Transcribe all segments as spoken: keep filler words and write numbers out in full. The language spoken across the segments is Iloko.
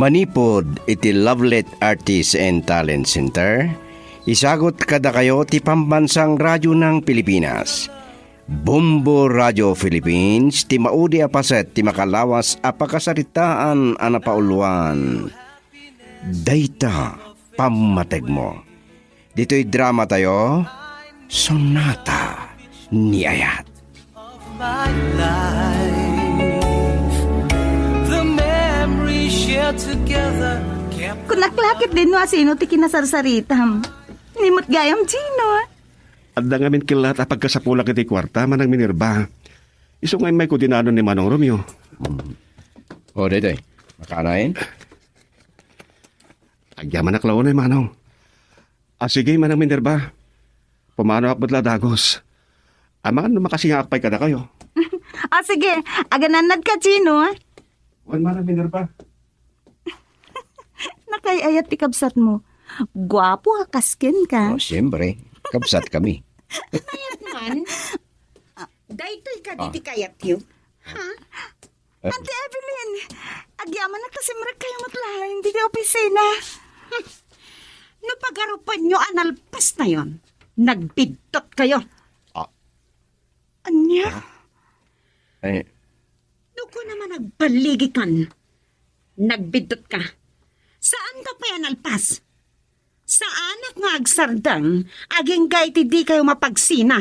Manipud iti Lovelet Artist and Talent Center, isagut kadakayo ti Pambansang Radyo ng Pilipinas, Bombo Radio Philippines, ti maudi a paset ti makalawas a pakasaritaan a napauluan. Dayta pammategmo. Ditoy dramatayo, Sonata ni Ayat. My life. The memory shared together kept. Kunak la ket dinno a sino ti kinasarsaritam. Ni met gayam, Gino. Adda ngamin kellat a pagkasapulak iti kuarta, Manang Minerva. Isu nga immayko dinano ni Manong Romeo. O, daytoy. Makaanayen? Agyamanak la unay, Manong. A, sige, Manang Minerva. Pumanoak met la dagus. Amangan no makasingaak pay kadakayo. A, sige. Aganannad ka, Gino. Wen, Manang Minerva. Nakay-ayat ti kabsatmo. Guapo a kas kenka. O, siyempre. Kabsat kami. Ayat man. Daytoy kadi ti kayatyo? Ha? Eh. Auntie Evelyn, agyamanak ta simrekkayo met laeng ditoy opisina. No pagarupanyo a nalpastayon, nagbiddutkayo. Ah. Ania? Ah. Eh. No kuna man agballigikan, nagbiddutka. Saanka pay a nalpas? Saanak nga agsardeng agingga iti dikayo mapagsina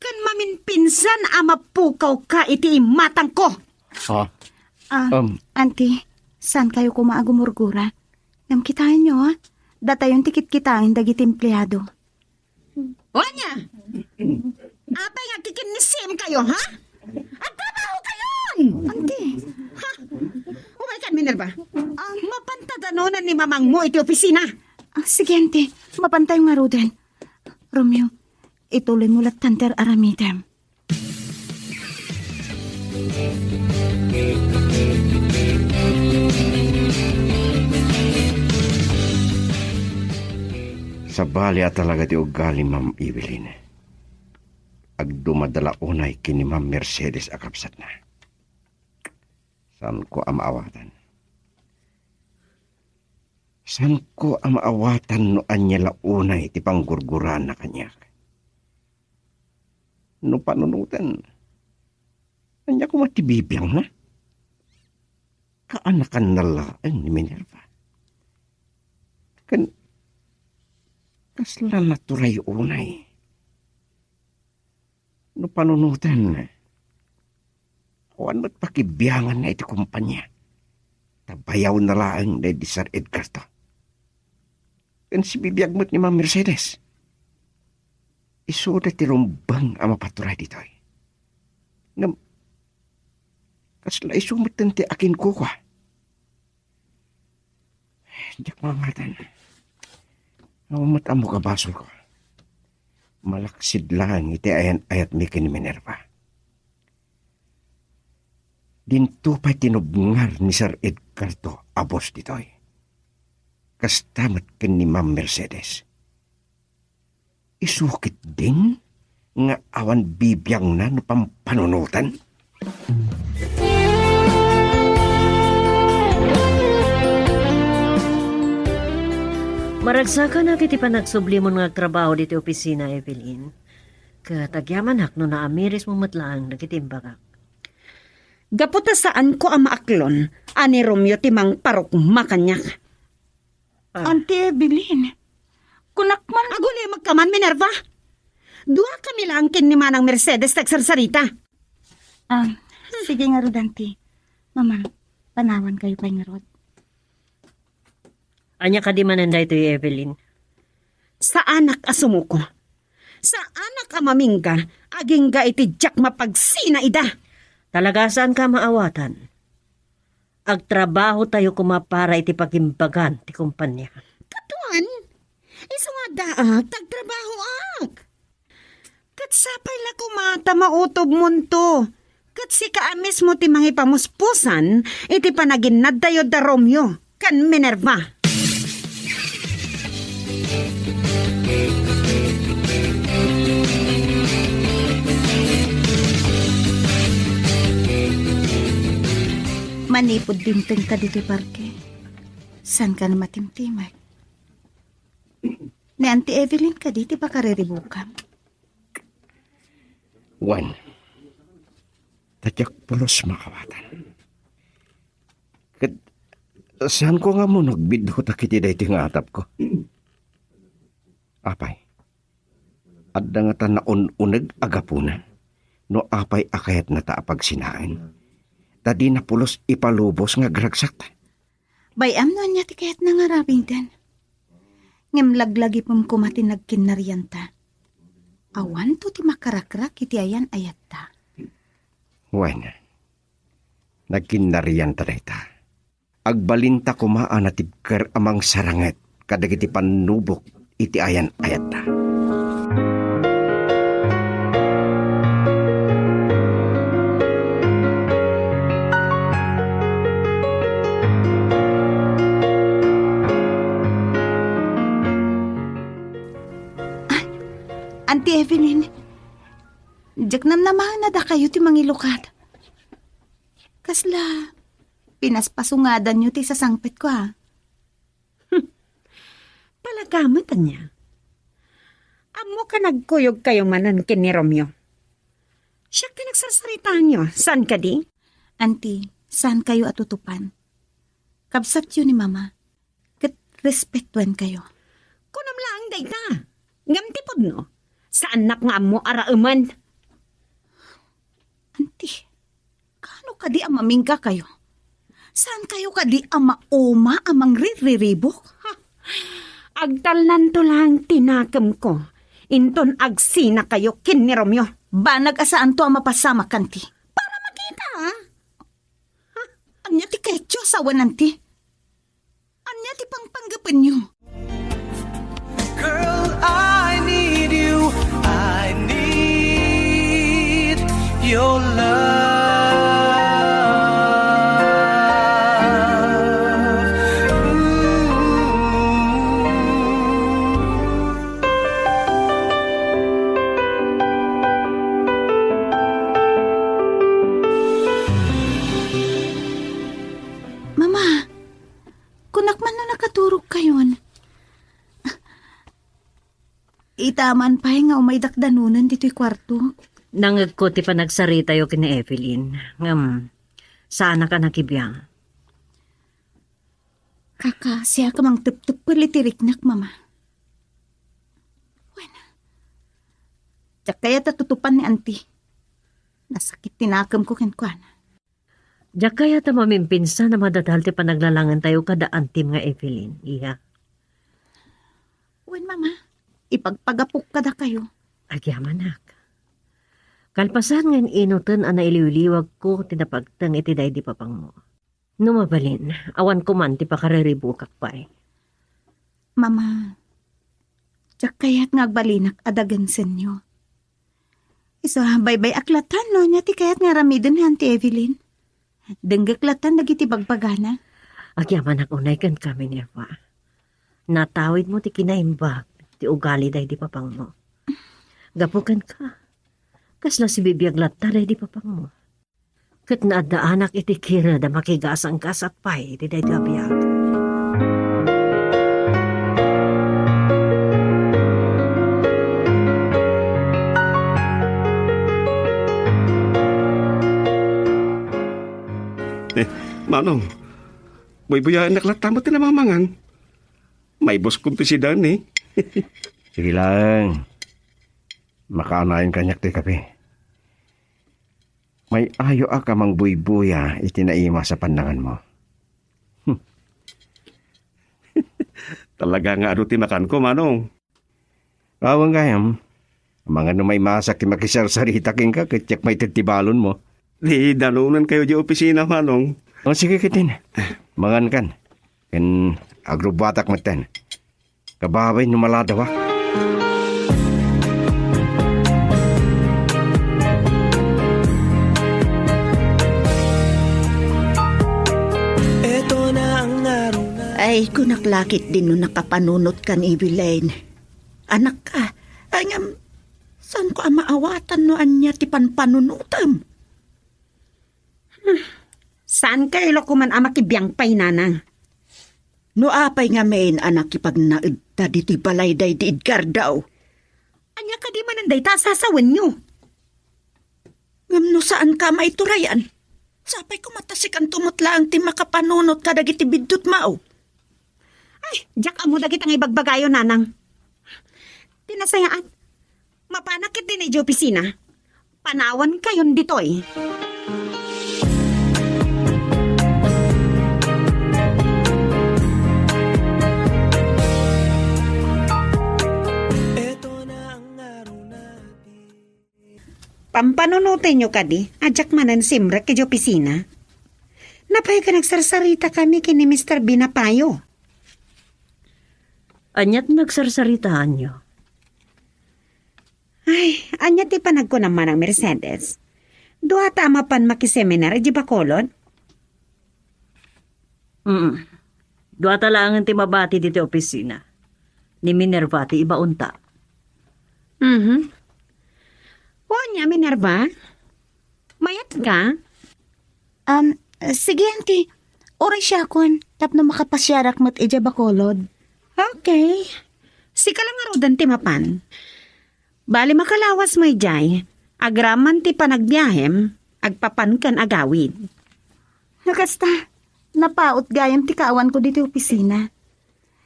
ken maminpinsan a mapukawka iti imatangko. Ah. Ah, Um. Auntie, saankayo koma a gumurgura? Ngem kitaenyo, ah. Datayon ti kitkitaen dagiti empleado. O ania? Apay nga agkikinnisim kayo, ha? Agtrabaho kayon! Auntie. Ha? Umaykan, Minerva. Ah. Mapanta danonan ni mamangmo iti opisina. Ah, sige, Auntie. Mapantayo ngaruden. Romeo, ituloy mo lattan ti ar-aramidem. Sabali a talaga ti ugali, Ma'am Evelyn. Agdumada la unay ken ni Ma'am Mercedes a kabsatna. Saanko a maawatan. Saanko a maawatan no ania la unay ti panggurguraanna kaniak. No panunoten, ania koma ti bibiangna? Kaanakanna laeng ni Minerva. Ken kasla naturay unay. No panunoten, awan met pakibianganna iti kompania. Ta bayawna laeng daydi Sir Edgarto. Ken sibibiag met ni Ma'am Mercedes. Isuda ti rumbeng a mapaturay ditoy. Ngem, kasla isu metten ti akinkukua. Diak maangatan. Awan met ammok a basolko. Malaksid laeng iti ayan-ayatmi ken ni Minerva. Dinto pay tinubngar ni Sir Edgardo a boss ditoy. Kasta met ken ni Ma'am Mercedes. Isu ketdin nga awan bibiangna no pampanunoten? Maragsakan iti panagsublimon nga agtrabaho ditoy opisina, Evelyn. Ket agyamanak no naamirismo met laeng dagiti imbagak. Gapu ta saanko a maaklon a ni Romeo ti mangparukma kaniak. Ah. Auntie Evelyn, kunak man. Agulimekka man, Minerva! Duakami laeng ken ni Manang Mercedes ti agsarsarita. Ah, sige ngarud, Auntie. Mama, panawankayo pay ngarud. Ania kadi manen daytoy, Evelyn? Saanak a sumuko. Saanak a mamingga agingga iti diak mapagsina ida. Talaga saanka a maawatan. Agtrabahotayo koma para iti pagimbagan ti kompania. Kaduan, isu nga addaak, ta agtrabahoak. Ket sapay la koma ta mautobmonto, ket sika a mismo ti mangipamuspusan iti panaginnadtayo da Romeo ken Minerva. Manipud dimtengka ditoy parke, Saanka a matimtimek? Ni Auntie Evelyn kadi ti pakariribukam? Wen, ta diak pulos maawatan. Ket saanko nga ammo no agbiddutak iti daytoy nga atapko. Apay, adda ngata naun-uneg a gapuna no apay a kayatnata a pagsinaen, ta dina pulos ipalubos nga agragsakta. Bay-am no ania ti kayatna nga aramiden. Ngem laglagipem koma ti nagkinnarianta. Awanto ti makarakrak iti ayan-ayatta. Wen, nagkinnarianta dayta. Agbalinta koma a natibker a mangsaranget kadagiti pannubok iti ayan-ayatta. Ay, Auntie Evelyn, diak namnamaen a dakayo ti mangilukat. Kasla pinaspasungadanyo ti sasangpetko, a? Palagamet, ania? Ammok a nagkuyogkayo manen ken ni Romeo. Siak ti nagsarsaritaanyo, saan kadi? Auntie, saankayo a tutupan. Kabsatyo ni Mama, ket respetuenkayo. Kunam laeng dayta. Ngem ti pudno, saannak nga ammo a raemen. Auntie, kaano kadi a maminggakayo? Saankayo kadi a mauma a mangririribuk? Ha! Agtalnanto laeng ti nakemko, inton agsinakayo ken ni Romeo. Banag a saanto a mapasamak, Auntie. Para makita, a? Ha? Ania ti kayatyo a sawen, Auntie? Ania ti pangpanggapenyo? Girl, I need you. I need your love. Ooh. Mama, kunak man no nakaturogkayon. Ita man pay nga umaydak danunen ditoy kuarto. Nangegko ti panagsaritayo ken ni Evelyn. Ngem, saanak a nakibiang. Kaka, siak a mangtepteppel iti riknak, Mama. Wen, diak kayat a tutupan ni Auntie. Nasakit ti nakemko kenkuana. Diak kayat a mamimpinsan a madadal ti panaglalangentayo kada Auntie nga Evelyn, iya. Wen, Mama, ipagpagapok kadakayo. Agyamanak. Kalpasan nga in-inuten a nailiwliwagko ti napagteng iti daydi papangmo. No mabalin, awan koman ti pakariribukak pay. Mama, diak kayat nga agbalinak a dagensenyo. Isu, baybay-ak latta no ania ti kayat nga aramiden ni Auntie Evelyn. Denggek latta dagiti bagbagana. Agyamanak unay kenka, Minerva. Natawidmo ti kinaimbag ti ugali daydi papangmo. Gapu kenka, kasla sibibiag latta daydi papangmo. Ket naaddaanak iti kired a makigasanggasat pay iti daytoy a biag. Eh, Manong, buybuyaennak latta met ti namamangan. Maibus kong ti sidani. Sige laeng. Makaanayon kaniak ti kape. May-ayoak a mangbuybuya iti naimas a pannanganmo. Talaga nga adu ti makanko, Manong. Awan gayam. Amangan no maimasak ti makisarsarita kenka ket diak maited ti balonmo. Di danonenkayo di opisina, Manong. O, sige, kitin. Mangankan. Ken agrubbuatak metten. Kababain no maladawa. Ay, kunak la ketdin no nakapanunotkan, Evelyn. Anakka, ay ngem, saanko a maawatan no ania ti panpanunotem? Saankayo la koman a makibiang pay, Nanang. No apay ngamin a nakipagnaedta ditoy balay daydi Edgardo? Ania kadi manen dayta a sasawenyo? Ngem no saanka a maiturayan, sapay koma ta sikanto met laeng ti makapanunot kadagiti biddutmo. Ay, diak ammo dagita nga ibagbagayo, nanang. Ti nasayaat, mapanak ketdin idiay opisina. Panawankayon ditoy. Pampanunotenyo kadi a diak manen simrek idiay opisina? Napay ket nagsarsaritakami ken ni Mister Binapayo. Ania ti nagsarsaritaanyo? Ay, ania ti panagkunam, Manang Mercedes? Duata a mapan makiseminar idiay Bacolod? Mm. Duata laengen ti mabati ditoy opisina. Ni Minerva ti ibaonta. Mhm. O ania, Minerva? Mayatka? Um, sige, Auntie. Uray siakon, tapno makapasiarak met idiay Bacolod. Okay. Sika la ngaruden ti mapan. Bali, makalawas mo idiay. Agraman ti panagbiahem, agpapan ken agawid. No kasta, napaut gayam ti kaawanko ditoy opisina.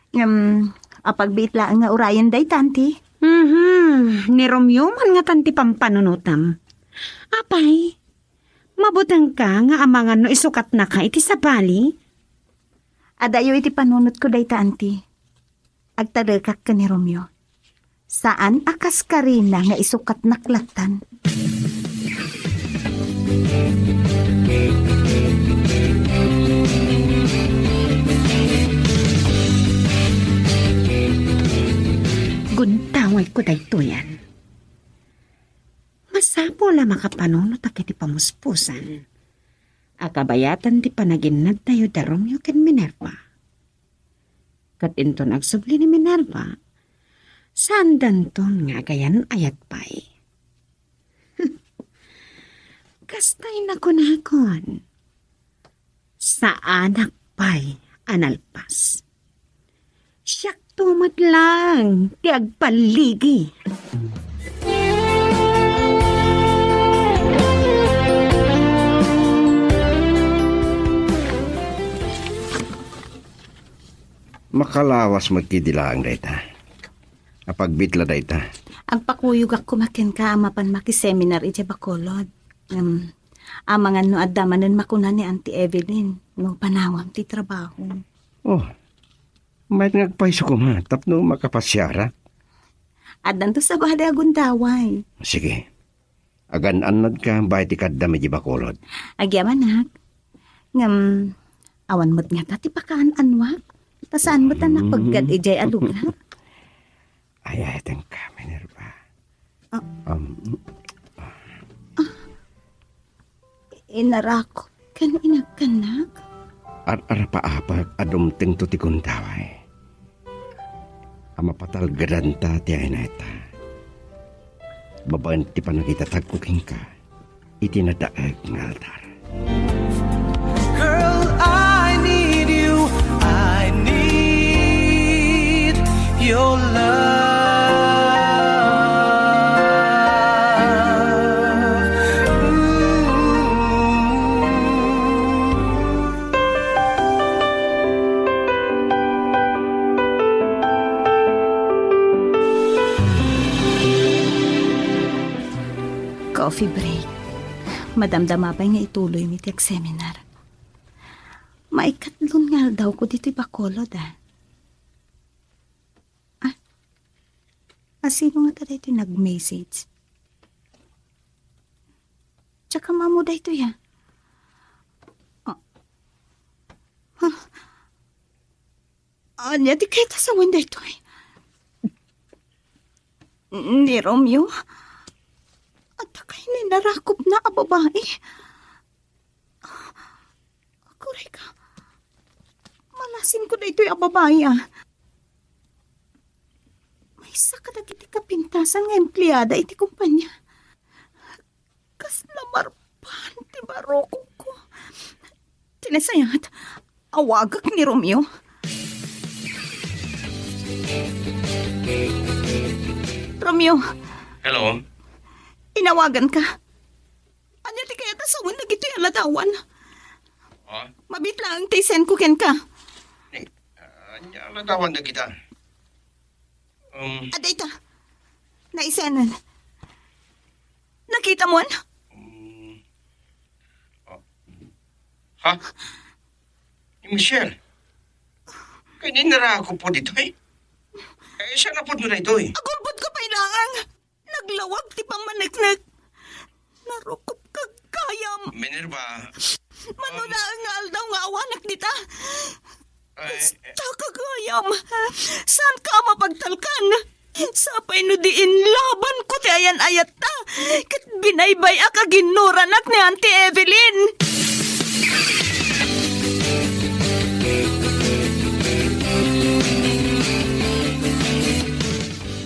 Ngem, apagbiit laeng nga urayen dayta, Auntie. Mhm. Ni Romeo man ngatan ti pampanunotam. Apay, mabutengka nga amangan no isukatnaka iti sabali? Adayo iti panunotko dayta, Auntie. Agtalekak ken ni Romeo. Saan a kas karina nga isukatnak lattan. Guntawayko daytoyen. Masapul a makapanunot iti pamuspusan a kabayatan ti panaginnadtayo da Romeo ken Minerva. Ket inton agsubli ni Minerva, saandanton nga agayan-ayat pay. Kastay nakunakon, saanak pay a nalpas. Siakto met laeng ti agpalligi. Makalawas met ketdi laeng dayta. Apagbiit la dayta. Agpakuyogak koma kenka a mapan makiseminar idiay Bacolod. Ngem, amangan no adda manen makuna ni Auntie Evelyn no panawam ti trabaho. Oh, mayat nga agpayso koma tapno makapasiarak. Addanto sabali a gundaway. Sige. Agan-annadka baket ti kaddam idiay Bacolod. Agyamanak. Ngem, awan met ngata ti pakaan-annuak. Ta saan met a napeggad idiay a lugar. Ay, ay, tengka, Minerva. Ah. Um, Inarakop ken inagkannak. Ar-arapaapak a dumtengto ti gundaway a mapatalgedanta ti aynayta babaen ti panangitatagko kenka iti nadaeg nga altar. Girl, I need you. I need your love. Ooh. Coffee break. Madamdama pay nga ituloymi ti agseminar. Maikatlon nga aldawko ditoy Bacolod, ah. Ah, asino ngata daytoy nag-message? Tsaka mamo daytoy, ah. Ah. Ah. Ania ti kayat a sawen daytoy? Ni Romeo? Adda kayat ni narakopna a babai? Kurayka, malasinko daytoy a babai, ah. Maysa kadagiti kapintasan nga empleada iti kumpania. Kasla marpan ti barukongko. Ti nasayaat, awagek ni Romeo. Romeo. Hello? Inawagan ka. Ania ti kayat a sawen dagitoy a ladawan? Ha? Mabiit laeng ti isenko kenka. Ni, ania a ladawan dagita? Um, Adda ita. Naisenen. Nakita mo? Um, ah, ha? Ni Michelle? Kay ni narako po ditoy? Eh, siya napod mo na itoy? Agulbod ko pay laeng. Naglawag ti pammaneknek. Narukop ka gayam. Minerva. Mano laeng nga aldaw nga awanak dita? Ay, basta ka gayam. Saan ka mapagtalkan? Sapay no di inlaban ko ti ayan-ayatta, ket binaybay-ak a ginnoranak ni Auntie Evelyn.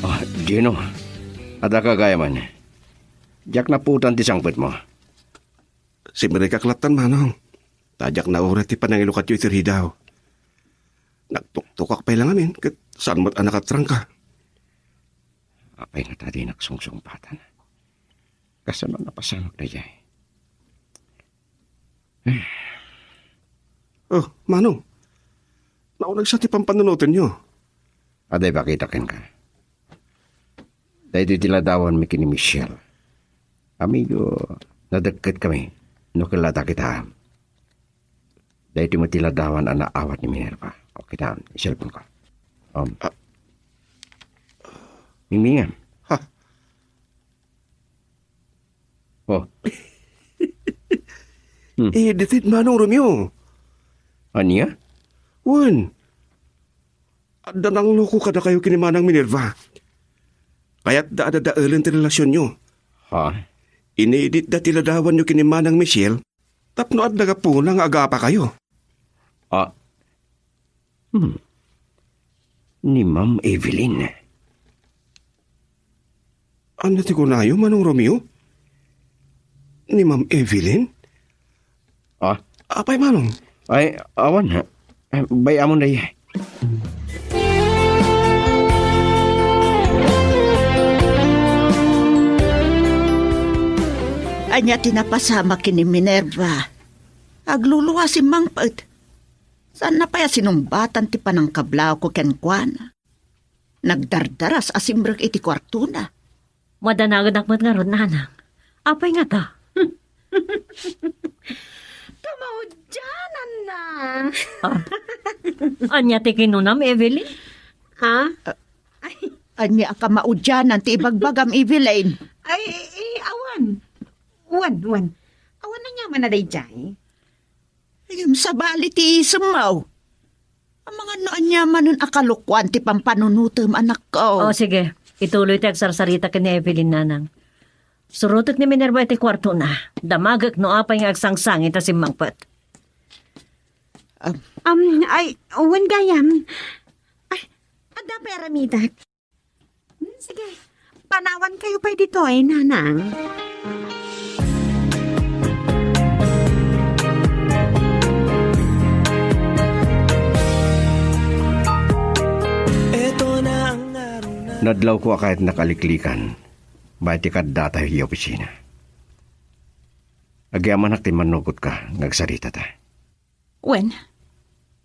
Ah, Gino, adda ka gayaman. Diak naputan ti sangpetmo. Simrekak lattan, Manong. Ta diak nauray ti panangilukatyo iti ridaw. Nagtuktukak pay la ngamin, ket saan met a nakatrangka. Apay ngata dinak sungsungpatan? Kasano napasamak daydiay? Oh, Manong. Naunegsa ti pampanunotenyo. Adda ipakita kenka. Daytoy ti ladawanmi ken ni Michelle. Amigo, nadekketkami no kella ta kitaem. Daytoy met ti ladawan a naawat ni Minerva. O, kitaem, cellphone ko. Um. Ah. Mingmingem. Ha? Oh. Hmm. Eh, ditoy, Manong Romeo. Ania? Wen. Adda nangloko kadakayo ken ni Manang Minerva. Kayatda a dadaelen ti relasionyo. Ha? Iniditda ti ladawanyo ken ni Manang Michelle tapno adda gapuna nga agapakayo. Ah. Hmm. Ni Ma'am Evelyn. Ania ti kunayo, Manong Romeo? Ni Ma'am Evelyn? Ah? Apay, Manong? Ay, awan, ha? Eh, bay-amon, day. Ania ti napasamak ken ni Minerva? Agluluas immangpet. Saanna pay a sinungbatan ti panangkablawko kenkuana. Nagdardaras a simrek iti kuartona. Madanagenak met ngarud, nanang. Apay ngata? Kamaudiananna. Ah. Ania ti kinunam, Evelyn? Ha? Ah, ay. Ania a kamaudianan ti ibagbagam, Evelyn? Ay, eh, awan. Wen, wen. Awan aniamanna daydiay. Ngem sabali ti isemmo. Amangan no ania manen a kalokoan ti pampanunotem, anakko. O, sige. Ituloy ti agsarsarita ken ni Evelyn, nanang. Surotek ni Minerva iti kuartona. Damagek no apay nga agsangsangit a simmangpet. Ah. Um, ay, wen gayam. Ay, adda pay aramidek. Hmm, sige. Panawankayo pay ditoy, nanang. Nadlawko a kayat nakaliklikan, bay ti kaddatayo iti opisina. Agyamanak ti mannugotka nga agsaritata. Wen,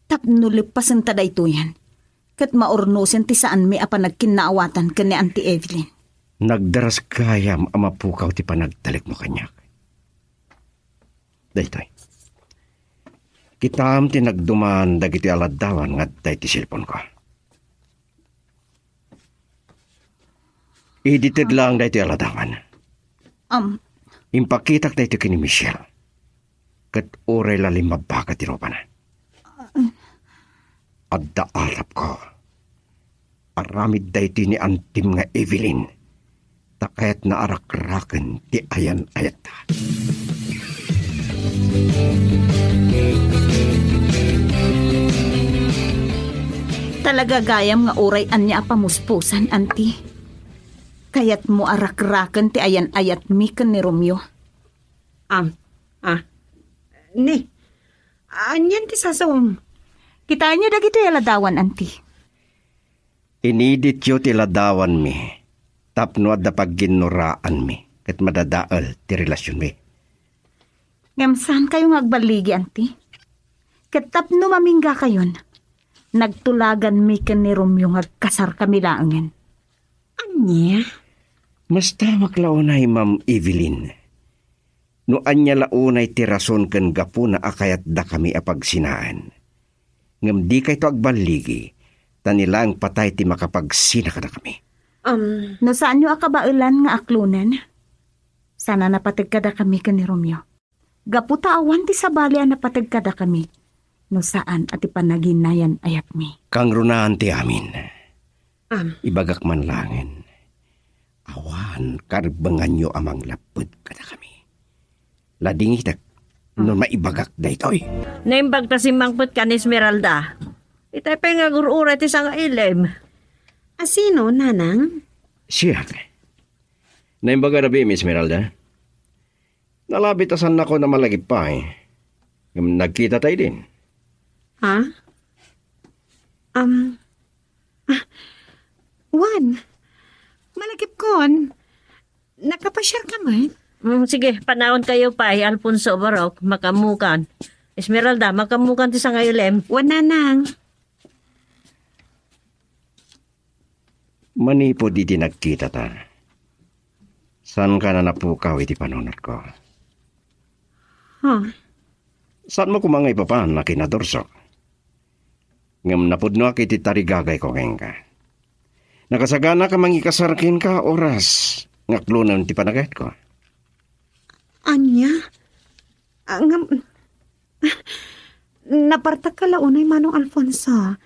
tapno leppasenta daytoyen, ket maurnosen ti saanmi a panagkinnaawatan ken ni Auntie Evelyn. Nagdaras gayam a mapukaw ti panagtalekmo kaniak. Daytoy. Kitaem ti nagduman dagiti aladawan nga adda iti cellphone-ko. Idi ted laeng daytoy a ladawan. Am. Impakitak daytoy ken ni Michelle. Ket uray la limmabaka ti rupana. Adda atapko. Aramid daytoy ni antim nga Evelyn. Ta kayatna a rakraken ti ayan-ayatta. Talaga gayam nga uray ania a pamuspusan, Auntie. Kayatmo a rakraken ti ayan-ayatmi ken ni Romeo. Ah, ah. Ni, anian ti sasawem? Kitaenyo dagitoy a ladawan, Auntie. Inidityo ti ladawanmi tapno adda pagginnuraanmi ket madadael ti relasionmi. Ngem saankayo nga agballigi, anti? Ket tapno maminggakayon, nagtulaganmi ken ni Romeo nga agkasarkami laengen. Ania? Mastawak la unay, Ma'am Evelyn. No ania la unay ti rason ken gapuna a kayatdakami a pagsinaen. Ngem dikayto agballigi, ta ni laeng patay ti makapagsina kadakami. Um, No saanyo a kabaelan nga aklonen, saan a napateg kadakami ken ni Romeo. Gapu ta awan ti sabali a napateg kadakami, no saan a ti panaginayan-ayatmi. Kangrunaan ti amin. Am. Ibagak man laengen, awan karbenganyo a manglapped kadakami. Ladingitek no maibagak daytoy. Naimbag ta simmangpet kan Esmeralda. Itay pay nga agur-uray ti sangailem. A sino, nanang? Siak. Naimbag a rabii, Miss Esmeralda. Nalabit a saannakon a malagip pay. Ngem nagkita tayo din. Ha? Um, ah, Juan, malagipkon. Nakapasiarka met? Mm, sige, panaonkayo pay, Alfonso, Barok, makaammokan. Esmeralda, makaammokan ti sangailem. Juan, nanang. Manipud iti nagkitata, saanka a napukaw iti panunotko. Huh? Saanmo koma nga ipapan a kinadursok. Ngem napudnoak iti tarigagayko kenka. Nakasaganak a mangikasar kenka oras nga aklonen ti panagayatko. Ania? Ah, ngem, napartakka la unay, Manong Alfonso.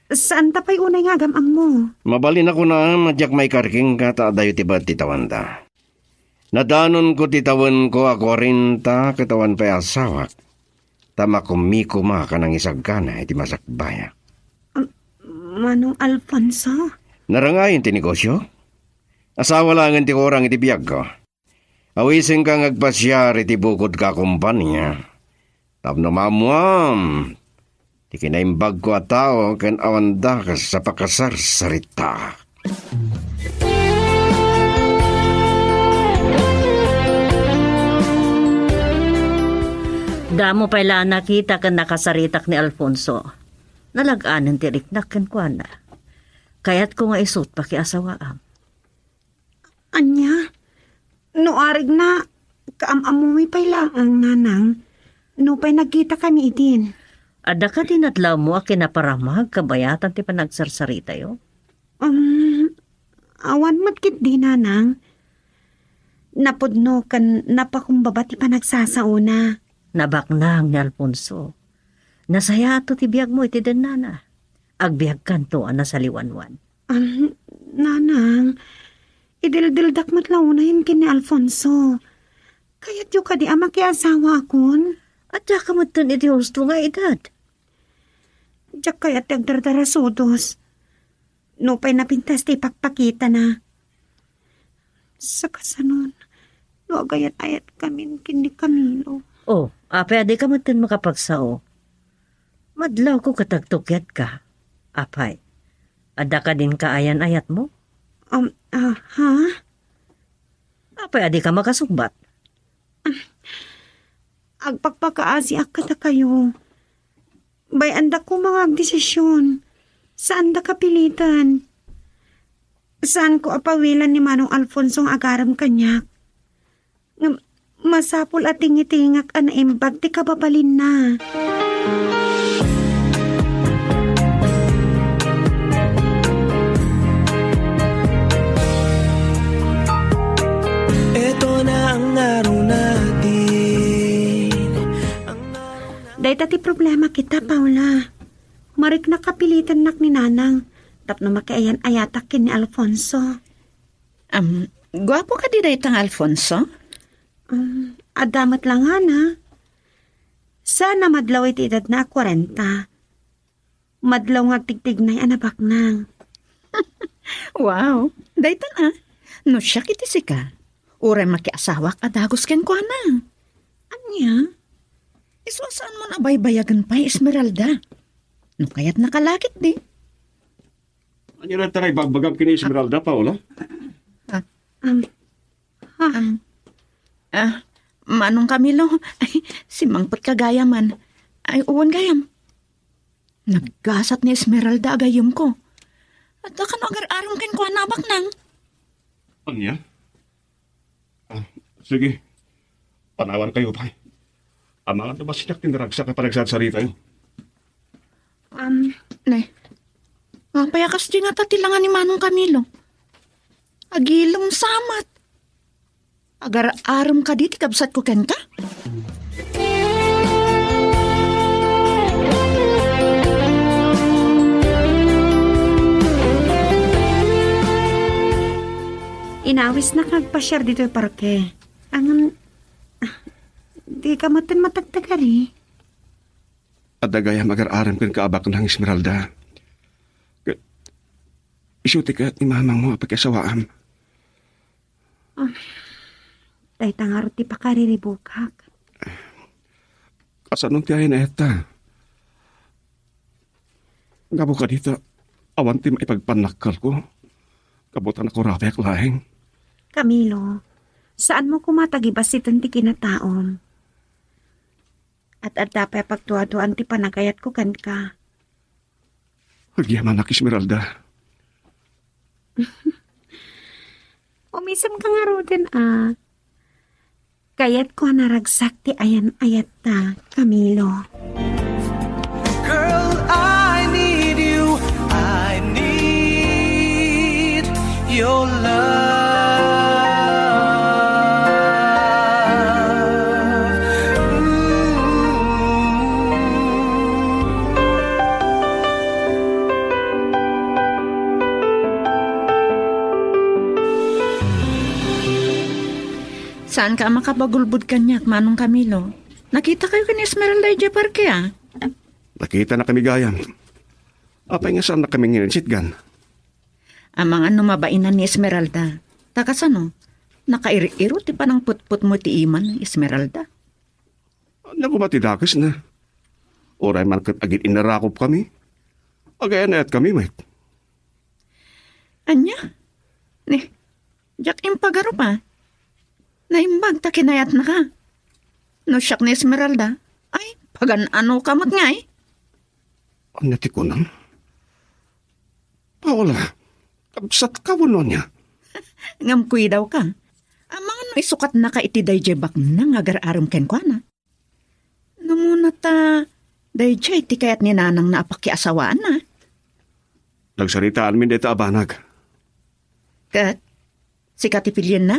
Saanta pay unay nga agam-ammo. Mabalin a kunam a diak maikar kenka ta adayo ti baet ti tawenta. Nadanonko ti tawenko a kuarenta ket awan pay asawak, ta makummi koma a nangisagana iti masakbayak. Um, Manong Alfonso? Narangayon ti negosio? Asawa laengen ti kurang iti biagko. Awisenka nga agpasiar iti bukodko a kompania. Tapno maammuam ti kinaimbagko a tao ken awan dakes a pakasarsarita. Damo pay la a nakita ken nakasaritak ni Alfonso. Nalag-anen ti riknak kenkuana. Kayatko nga isut pakiasawaam. Ania? No arigna, kaam-ammomi pay laeng, nanang. Nupay nagkitakami idin. Adda kadi nadlawmo a kinaparamag kabayatan ti panagsarsaritayo? Um, awan met ketdi, nanang. Napudno ken napakumbaba ti panagsasaona. Nabaknang ni Alfonso. Nasayaatto ti biagmo iti dennana. Agbiagkanto a nasaliwanwan. Ah, nanang, idildildak met la unayen ken ni Alfonso. Kayatyo kadi a makiasawaakon? Adda ka metten iti husto nga edad. Diak kayat ti agdardarasudos. Nupay napintas ti ipakpakitana. Sakasanon, no agayat-ayatkamin ken ni Camilo. Oh, apay a dika metten makapagsao? Madlawko ket agtukiatka. Apay, adda kadin kaayan-ayatmo? Um, ah, ha? Apay a dika makasungbat? Agpakpakaasiak kadakayo. Bay-andak koma nga agdesision. Saandaka piliten. Saanko a pawilan ni Manong Alfonso nga agarem kaniak. Ngem masapul a tingitingak a naimbag ti kababalinna. Eto na ang araw natin. Dayta ti problema kita, Paula. Mariknak a pilitennak ni Nanang tapno makiayan-ayatak ken ni Alfonso. Am, guapo kadi dayta nga Alfonso? Um, adda met la ngana. Saan a madlaw iti edadna a kuarenta. Madlaw nga agtigtignay a nabaknang. Wow, dayta na. No siak iti sika, uray makiasawak a dagus kenkuana. Ania? Isu a saanmon a baybayagen pay, Esmeralda. No kayatnaka la ketdi. Ania dayta nga ibagbagam ken ni Esmeralda, Paula? Ah, um, ah, um, ah, Manong Camilo, ay, simmangpetka gayam. Ay, wen gayam. Naggasat ni Esmeralda a gayyemko. Adda kano agar-arem kenkuana a baknang. Ania? Ah, sige. Panawankayo pay. Amangan no masiak ti naragsak a panagsarsaritayo. Um, ne. Apay a kasdi ngata ti langa ni Manong Camilo? Agilem sa met. Agar-arem kadi ti kabsatko kenka? Inawisnak nga agpasiar ditoy parke. Ngem, ah, dika metten matagtagari. Adda gayam agar-arem kenka a baknang, Esmeralda. Ket isu ti kayat ni mamangmo a pakiasawaam. Ah, dayta ngarud ti pakariribukak. Kasano ti ay-ayatta? Gapu kadita, awan ti maipagpannakkelko. Gapu ta nakurabiak laeng. Camilo, saanmo koma ta gibassiten ti kinataom. At adda pay a pagduaduaan ti panagayatko kenka. Agyamanak, Esmeralda. Umisemka ngaruden a. Kayatko a naragsak ti ayan-ayatta, Camilo. Girl, I need you. I need your love. Ooh. Saanka a makapagulbod kaniak, Manong Camilo. Nakitakayo ken ni Esmeralda idiay parke, a? Nakitanakami gayam. Apay nga saannakami nga insitgan? Amangan no mabainan ni Esmeralda. Ta kasano? Nakair-iro ti panangputputmo iti iman ni Esmeralda. Ania koma ti dakesna? Uray man ket agin-innarakopkami, agay-anayatkami met. Ania? Ni, diak impagarup a. Naimbag ta kinayatnaka. No siak ni Esmeralda, ay, pagan-anoka met ngay. Ania ti kunam? Paula, kabsatka wenno ania? Ngem kuidawka. Amangan no isukatnaka iti daydiay baknang nga agar-arem kenkuana. Numuna ta daydiay ti kayat ni nanangna a pakiasawaanna. Nagsaritaanmin dayta a banag. Ket sika ti pilienna?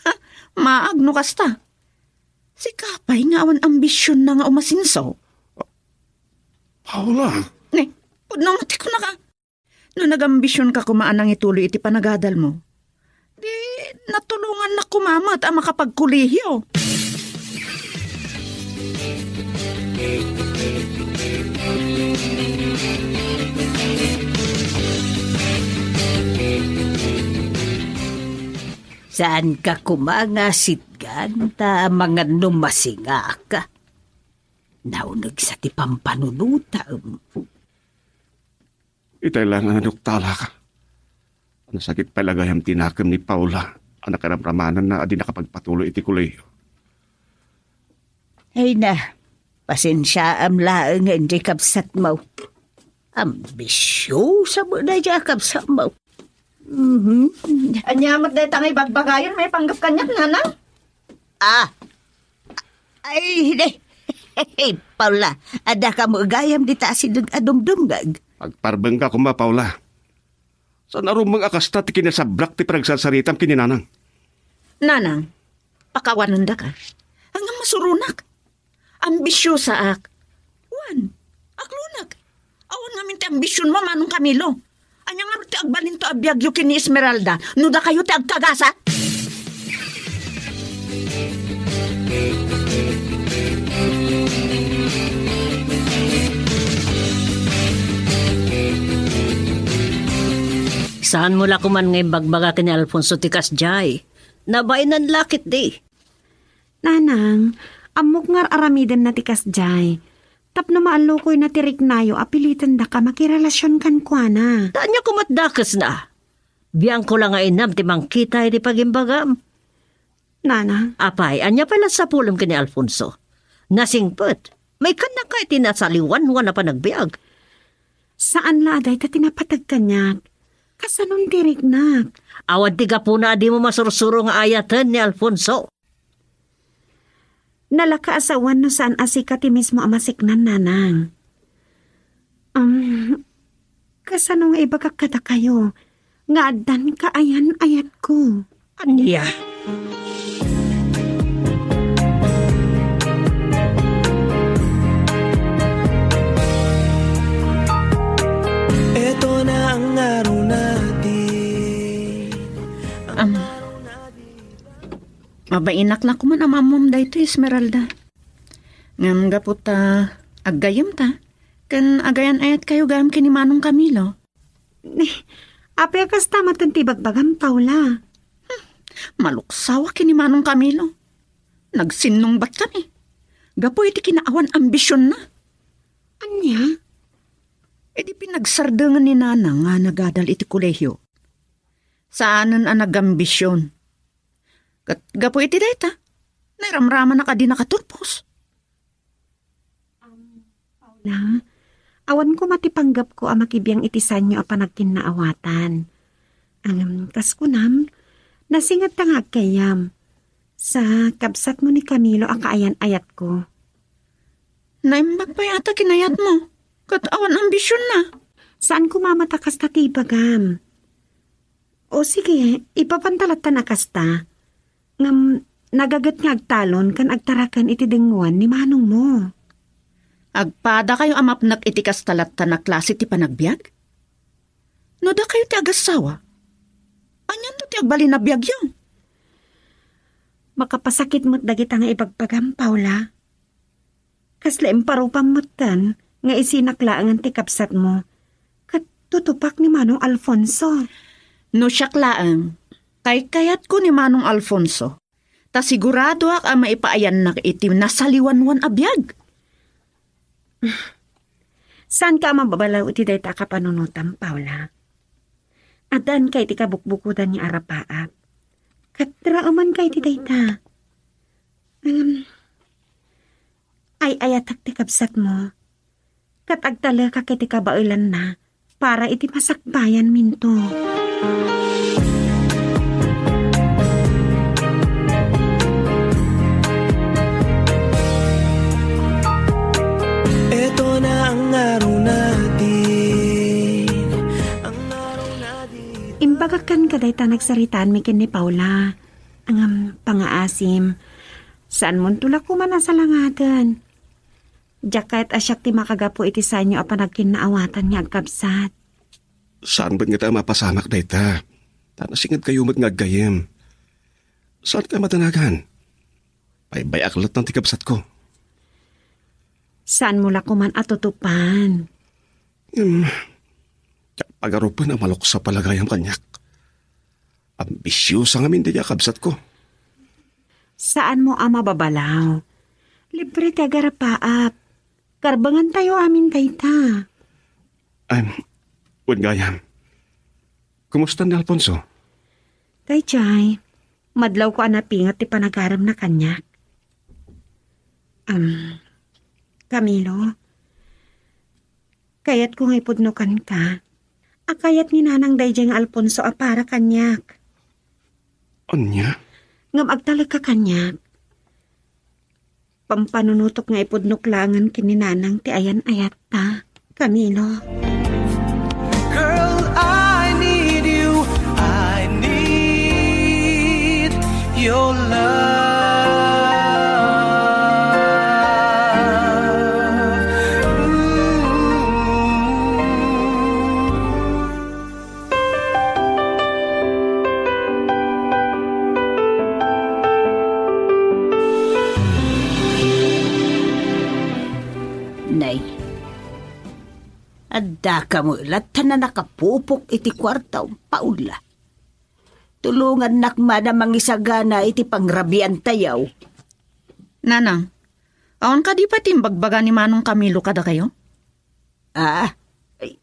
Ha, maag no kasta. Sika pay nga awan ambisionna nga umasenso. Paula. Ne, pudno met ti kunaka. No nagambisionka koma a nangituloy iti panagadalmo, di natulongannak koma met a makapagkolehiyo. Saanka koma nga sitgan ta amangan no masingak. Nauneg sa ti pampanunotam. Itay la nga naduktalak. Nasakit pay la gayam ti nakem ni Paula a nakaramramananna a di nakapagpatuloy iti kolehiyo. Ay na, pasensiaam laeng nga idiay kabsatmo. Ambisiosa met daydiay a kabsatmo. Mhm. Ania met dayta nga ibagbagayon maipanggep kaniak, nanang? Ah. Ay, di. Paula, adda kamo gayam dita asideg a dumdumngeg. Agparbengka koma, Paula. Saan a rumbeng a kasta ti kinasablak ti panagsarsaritam ken ni nanang. Nanang, pakawanendaka. Ngem masuronak. Ambisiosaak. Wen, aglunak. Awan ngamin ti ambisionmo, Manong Camilo. Ania ngarud ti agbalinto a biagyo ken ni Esmeralda no dakayo ti agkagasat? Saanmo la koman nga imbagbaga ken ni Alfonso ti kasdiay. Nabainan la ketdi. Nanang, ammok nga ar-aramidenna ti kasdiay. Tapno maallukoyna ti riknayo a pilitandak a makirelasion kenkuana. Ta ania koma ti dakesna? Biangko la nga inam ti mangkita iti pagimbagam. Nana. Apay, ania pay la sapulem ken ni Alfonso? Nasingpet. Maikkannak iti nasaliwanwan a panagbiag. Saan la a dayta ti napateg kaniak. Kasanon ti riknak? Awan ti gapuna a dimo masursuro nga ayaten ni Alfonso. Nalaka a sawen no saan a sika ti mismo a masiknan, nanang. Um, kasano nga ibagak kadakayo nga addan kaayan-ayatko? Ania? Eto na ang araw natin. Am, mabainak la koman a maammoam daytoy, Esmeralda. Ngem gapu ta aggayemta, ken agayan-ayatkayo gayam ken ni Manong Camilo. Apay a kasta met ti ibagbagam, Paula? Hmm, maluksawa ken ni Manong Camilo. Nagsinnungbat kami. Gapu iti kinaawan ambisionna. Ania? Idi pinagsardengen ni Nanang nga nagadal iti kolehio, saanen a nagambision. Ket gapu iti dayta, nairamramanak a di nakaturpos. Paula, awan koma ti panggepko a makibiang iti saanyo a panagkinnaawatan. Ngem, kas kunam, nasingetta nga aggayyem. Sa kabsatmo ni Camilo a kaayan-ayatko. Naimbag pay ata kinayatmo, ket awan ambisionna. Saan koma met a kasta ti ibagam. O sige, ipapanta lattan a kasta. Ngem, nagaget nga agtalon ken agtaraken iti dengngoan ni manongmo. Agpadakayo a mapnek iti kasta lattan a klase ti panagbiag? No dakayo ti agassawa, anianto ti agbalin a biagyo? Makapasakit met dagita nga ibagbagam, Paula. Kasla imparupam metten nga isinak laengen ti kabsatmo, ket tutupak ni Manong Alfonso. No siak laeng, kaykayatko ni Manong Alfonso, ta siguradoak a maipaayannak iti nasaliwanwan a biag. Saanka a mababalaw iti dayta a kapanunotam, Paula? Addaanka iti kabukbukodan ni Arapaap. Ket raemanka iti dayta. Ngem, ay-ayatek ti kabsatmo, ket agtalekak iti kabaelanna para iti masakbayanminto. Eto na ang araw natin, ang araw natin. Imbagak kenka dayta nagsaritaanmi ken ni Paula. Ngem, pangaasim, saanmonto la koma a salangaden. Diak kayat a siak ti makagapu iti saanyo a panagkinnaawatan nga agkabsat. Saan met ngata a mapasamak dayta? Ta nasingedkayo met nga aggayyem. Saanka a madanagan? Baybay-ak latta ti kabsatko. Saanmo la koman a tutupan? Hmm, diak pagarupen a malukso pay la gayam kaniak. Ambisiosa ngamin dayta a kabsatko. Saanmo a mababalaw. Libre ti agarapaap. Karbengantayo amin dayta. Ay, wen gayam. Kumusta ni Alfonso? Daydiay, madlawko a napinget ti panagaremna kaniak. Am, Camilo, kayatko nga ipudno kenka a kayat ni Nanang daydiay nga Alfonso a para kaniak. Ania? Ngem agtalekka kaniak. Pampanunotok nga ipudnok laengen ken ni Nanang ti ayan-ayatta, Camilo. Girl, I need you. I need your love. Ooh. Nay, adda ka met latta a nakapupok iti kuartaom, Paula. Tulongannak man a mangisagana iti pangrabiantayo. Nanang, Awan kadi pay ti imbagbaga ni Manong Camilo kadakayo? Ah, ay,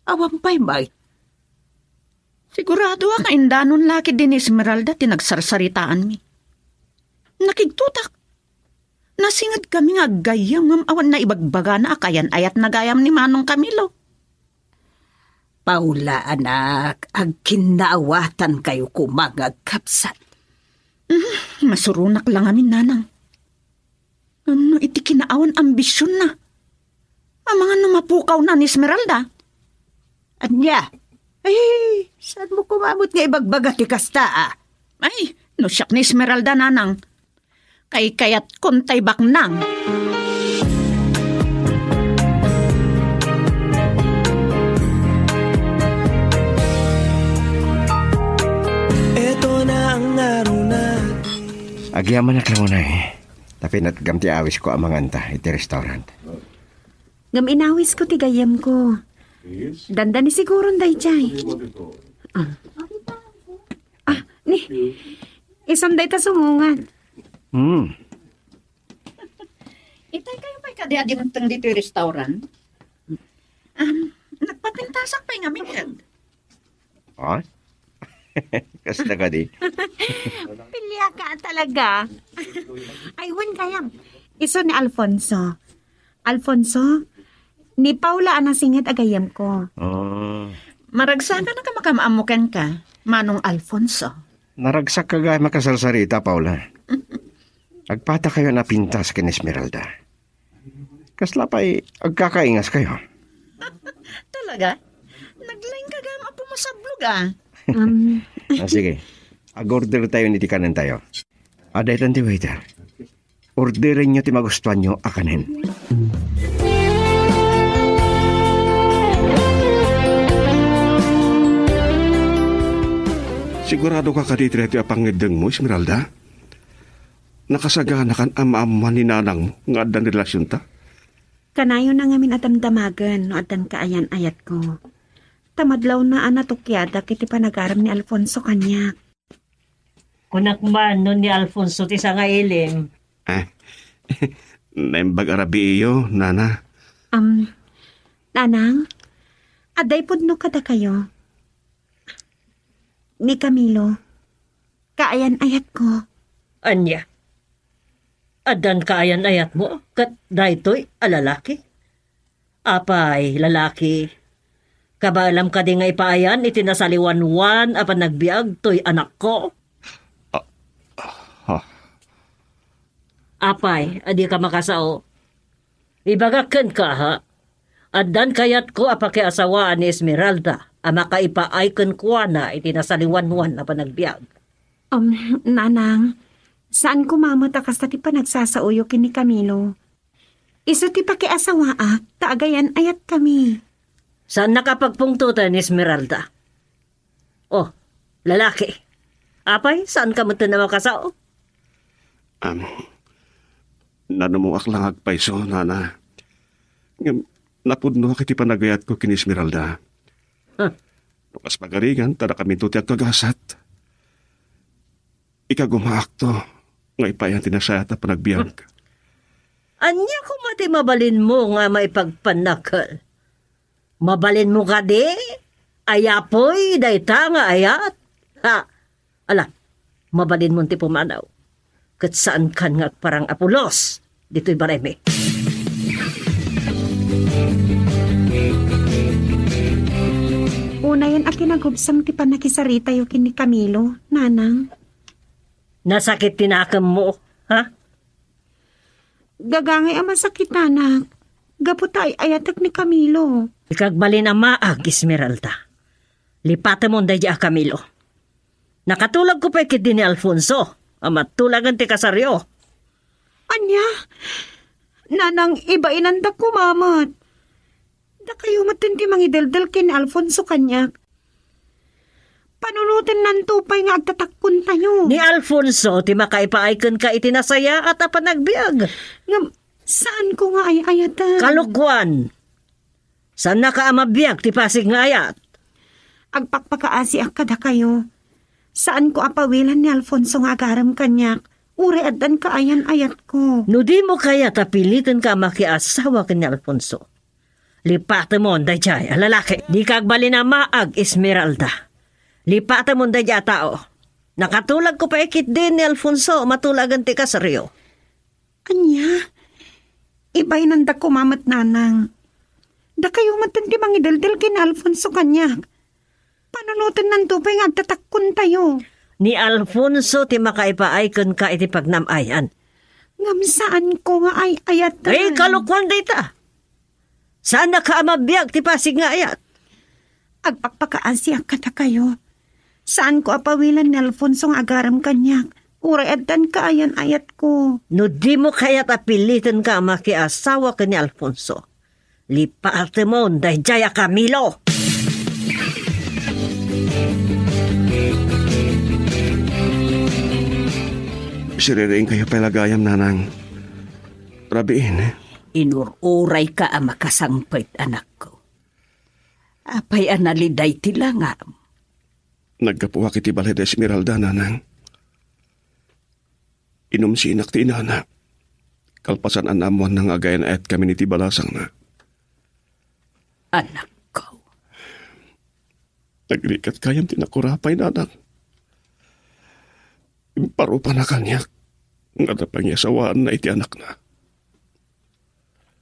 awan pay, May. Sigurado a kaindanon la ketdi ni Esmeralda ti nagsarsaritaanmi. Nakigtotak. Nasinged kami nga aggayyem ngem awan naibagbagana a kayan-ayatna gayam ni Manong Camilo. Paula, anak, agkinnaawatan kayo koma nga agkabsat. Mhm, masuronak la ngamin, Nanang. Ngem no iti kinaawan ambisionna, amangan no mapukawna ni Esmeralda? Ania? Ay, saan mo koma met nga ibagbaga ti kasta, a? Ay, no siak ni Esmeralda, Nanang, kaykayat kon tay baknang. Eto na ang araw na. Agyamanak la unay. Ta pinatgam ti awisko a manganta iti restaurant. Ngem inawisko ti gayyemko. Dandani siguron daydiay. Ah. Ah, ni, isun dayta sumungan. Hmm. Itay kayo pay kadi a dimteng ditoy restaurant? Um, nagpapintasak pay ngamin. Ha? Kasta kadi? Piliaka talaga. Ay, wen gayam. Isu ni Alfonso. Alfonso, ni Paula a nasinged a gayyemko. Ah. Maragsakannak a makamaammo kenka, Manong Alfonso. Naragsak ka gayam a kasarsarita, Paula. Agpatakayon a pintas ken Esmeralda. Kasla pay agkakaingaskayo? Talaga? Naglaingka gayam a pumasablog, a. Um. Ah, sige. Ag-order tayo ni ti kanentayo. Adda itan ti waiter. Orderenyo ti magustuanyo a kanen. Sigurado ka kadi iti daytoy a pangngeddengmo, Esmeralda? Nakasaganakan a maammuan ni nanangmo nga adda ni relasionta? Kanayon a ngamin a damdamagen no addan kaayan-ayatko. Ta madlawna a natukiadak iti panagarem ni Alfonso kaniak. Kunak man no ni Alfonso ti sangailim. Ah, naimbag a rabiiyo, nana. Am, nanang, adda ipudno kadakayo. Ni Camilo, kaayan-ayatko. Ania? Addan kaayan-ayatmo ket daytoy a lalaki? Apay, lalaki, kabaelam kadi nga ipaayan iti nasaliwanwan a panagbiag toy anakko? Ah, ah. Apay, a dika makasao? Ibagak kenka, ha? Addan kayatko a pakiasawaan ni Esmeralda a makaipaay kenkuana iti nasaliwanwan a panagbiag. Um, nanang, saan koma met a kasta ti panagsasaoyo ken ni Camilo. Isu ti pakiasawaak, ta agayan-ayatkami. Saannak a pagpungtoten, Esmeralda. Oh, lalaki. Apay, saanka metten a makasao? Am, nanumoak la nga agpayso, nana. Ngem, napudnoak iti panagayatko ken Esmeralda. Huh. No kas pagarigan, ta dakaminto ti agkagasat. Ikagumaakto nga ipaayan ti nasayaat a panagbiag. Ania koma ti mabalinmo nga maipagpanakel? Mabalinmo kadi a yapoy dayta nga ayat? Ha? Ala, mabalinmon ti pumanaw. Ket saankan nga agparang a pulos ditoy balaymi. Unayen a kinagubsang ti pannakisaritayo ken ni Camilo, nanang. Nasakit ti nakemmo, ha? Gagangay a masakitanak, gapu ta ay-ayatek ni Camilo. Ikagbalin a maag, Esmeralda. Lipatemon daydi a Camilo. Nakatulagko pay ketdi ni Alfonso a matulagen ti kasaryo. Ania? Nanang, ibainandak koma met. Dakayo metten ti mangideldel ken ni Alfonso kaniak. Panunotennanto pay nga agtatakkontayo. Ni Alfonso ti makaipaay kenka iti nasayaat a panagbiag. Ngem, saanko nga ay-ayaten. Kalokuan! Saannaka a mabiag ti pasig nga ayat. Agpakpakaasiak kadakayo. Saanko a pawilan ni Alfonso nga agarem kaniak. Uray addan kaayan-ayatko. No dimo kayat a pilitenka a makiasawa ken ni Alfonso, lipatemon daydiay a lalaki. Dika agbalin a maag, Esmeralda. Lipatemon daydiay a tao. Nakatulagko pay ketdi ni Alfonso, matulagen ti kasaryo. Ania? Ibaynanda koma met, nanang. Dakayo met ti mangideldel ken ni Alfonso kaniak. Panunotennanto pay nga agtatakkontayo. Ni Alfonso ti makaipaay kenka iti pagnam-ayan. Ngem saanko nga ay-ayatan. Ay, kalokuan dayta. Saannaka a mabiag ti pasig nga ayat. Agpakpakaasiak kadakayo. Saanko a pawilen ni Alfonso nga agarem kaniak. Uray addan kaayan-ayatko. No dimo kayat a pilitenka a makiasawa ken ni Alfonso, lipatemon daydiay a Camilo. Siririingkayo pay la gayam, nanang. Rabiin. Inur-urayka a makasangpet, anakko. Apay a naliday ti langam? Naggapuak iti balay da Esmeralda, nanang. Inumsinak ti inana. Kalpasan a naammoanna nga agayan-ayatkami iti balasangna. Anakko. Nagrigat gayam ti nakurapay, nanang. Imparupana kaniak nga adda pangiasawaanna iti anakna.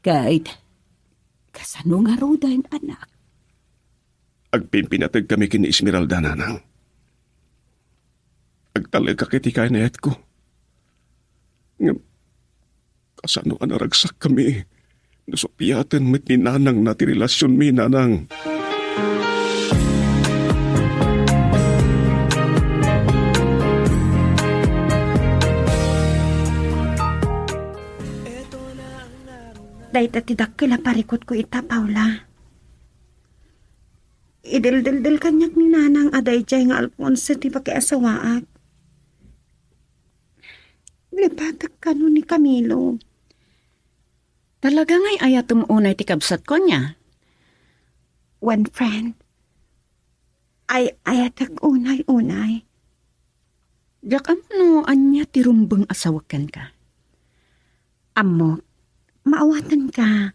Ket kasano ngaruden, anak? Agpimpinategkami ken ni Esmeralda, nanang. Agtalekak iti kayan-ayatko. Ngem kasano a naragsakkami no supiaten met ni nanangna ti relasionmi, nanang? Dayta ti dakkel a parikutko ita, Paula. Ideldeldel kaniak ni nanang a daydiay nga Alfonso ti pakiasawaak. Lipatek kano ni Camilo. Talaga nga ay-ayatem unay ti kabsatko, ania? One friend. Ay-ayatek unay-unay. Diak ammo no ania ti rumbeng a sawek kenka. Ammok, maawatenka.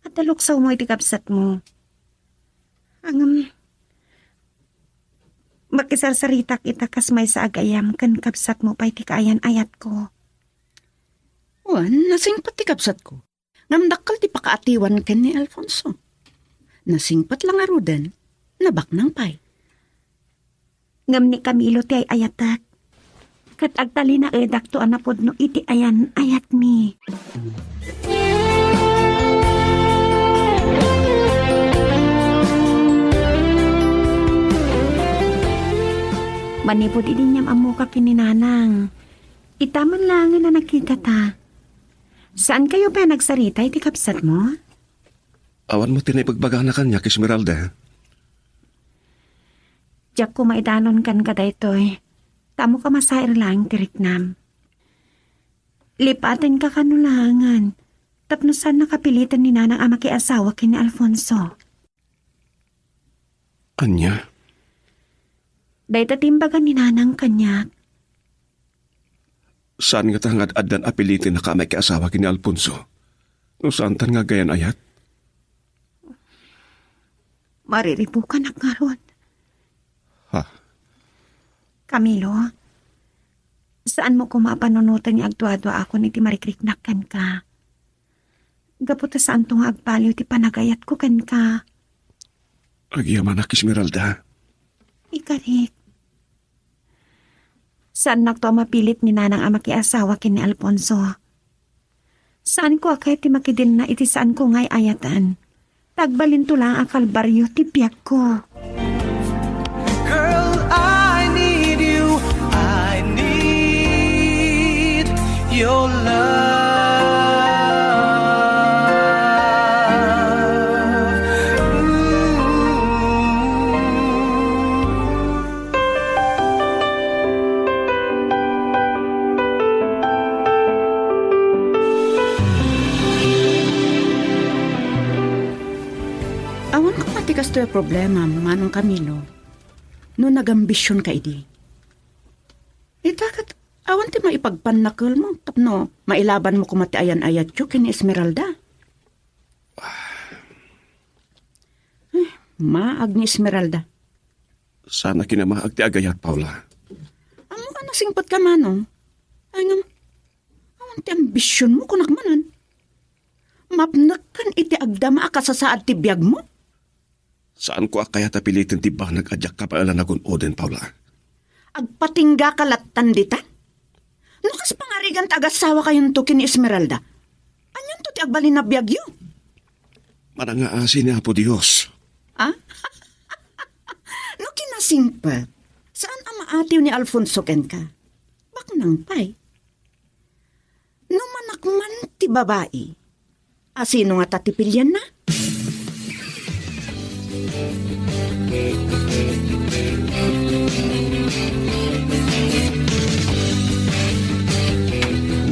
Adda luksawmo iti kabsatmo. Ngem, makisarsaritak ita kas maysa a gayam ken kabsatmo pay ti kaayan-ayatko. Wen, nasingpet ti kabsatko. Ngem dakkel ti pakaatiwan ken ni Alfonso. Nasingpet la ngaruden, nabaknang pay. Ngem ni Camilo ti ay-ayatek, ket agtalinaedakto a napudno iti ayan-ayatmi. Manipud idi inyam-ammoka ken ni Nanang, ita man laengen a nakitata. Saankayo pay a nagsarita iti kabsatmo? Awan met ti naibagbagana kaniak, Esmeralda. Diak koma idanon kenka daytoy. Ta ammok a masair laeng ti riknam. Lipatenka kano laengen tapno saannaka piliten ni Nanang a makiasawa ken ni Alfonso. Ania? Dayta ti imbaga ni Nanang kaniak. Saan ngata nga ad-addan a pilitennaka a makiasawa ken ni Alfonso? No saantan nga agayan-ayat? Mariribukanak ngarud. Ha? Camilo, saanmo koma a panunoten nga agduaduaakon iti marikriknak kenka. Gapu ta saanto nga agbaliw ti panagayatko kenka. Agyamanak, Esmeralda. Ikarik. Saannakto a mapilit ni Nanang a makiasawa ken ni Alfonso. Saanko a kayat ti makidenna iti saanko nga ay-ayatan. Ta agbalinto laeng a kalbario ti biagko. Girl, I need you. I need your love. Ooh. Awan koma ti kastoy a problema, Manong Camilo, no nagambisionka idi. Ita ket Awan ti maipagpannakelmo tapno mailabanmo koma ti ayan-ayatyo ken ni Esmeralda. Eh, maag ni Esmeralda. Saan a kinamaag ti agayat, Paula. Ammok a nasingpetka, Manong. Ay ngem, awan ti ambisionmo, kunak manen. Mapnekken iti agdama a kasasaad ti biagmo. Saanko a kayat a piliten ti banag a diak kabaelan a gun-oden, Paula. Agpatinggaka lattan dita? No kas pangarigan ti agasawakayonto ken ni Esmeralda, anianto ti agbalin a biagyo? Manangaasi ni Apo Dios. Ah? No kinasingpet, saan a maatiw ni Alfonso kenka? Baknang pay. No manakman ti babai, asino ngata ti pilianna?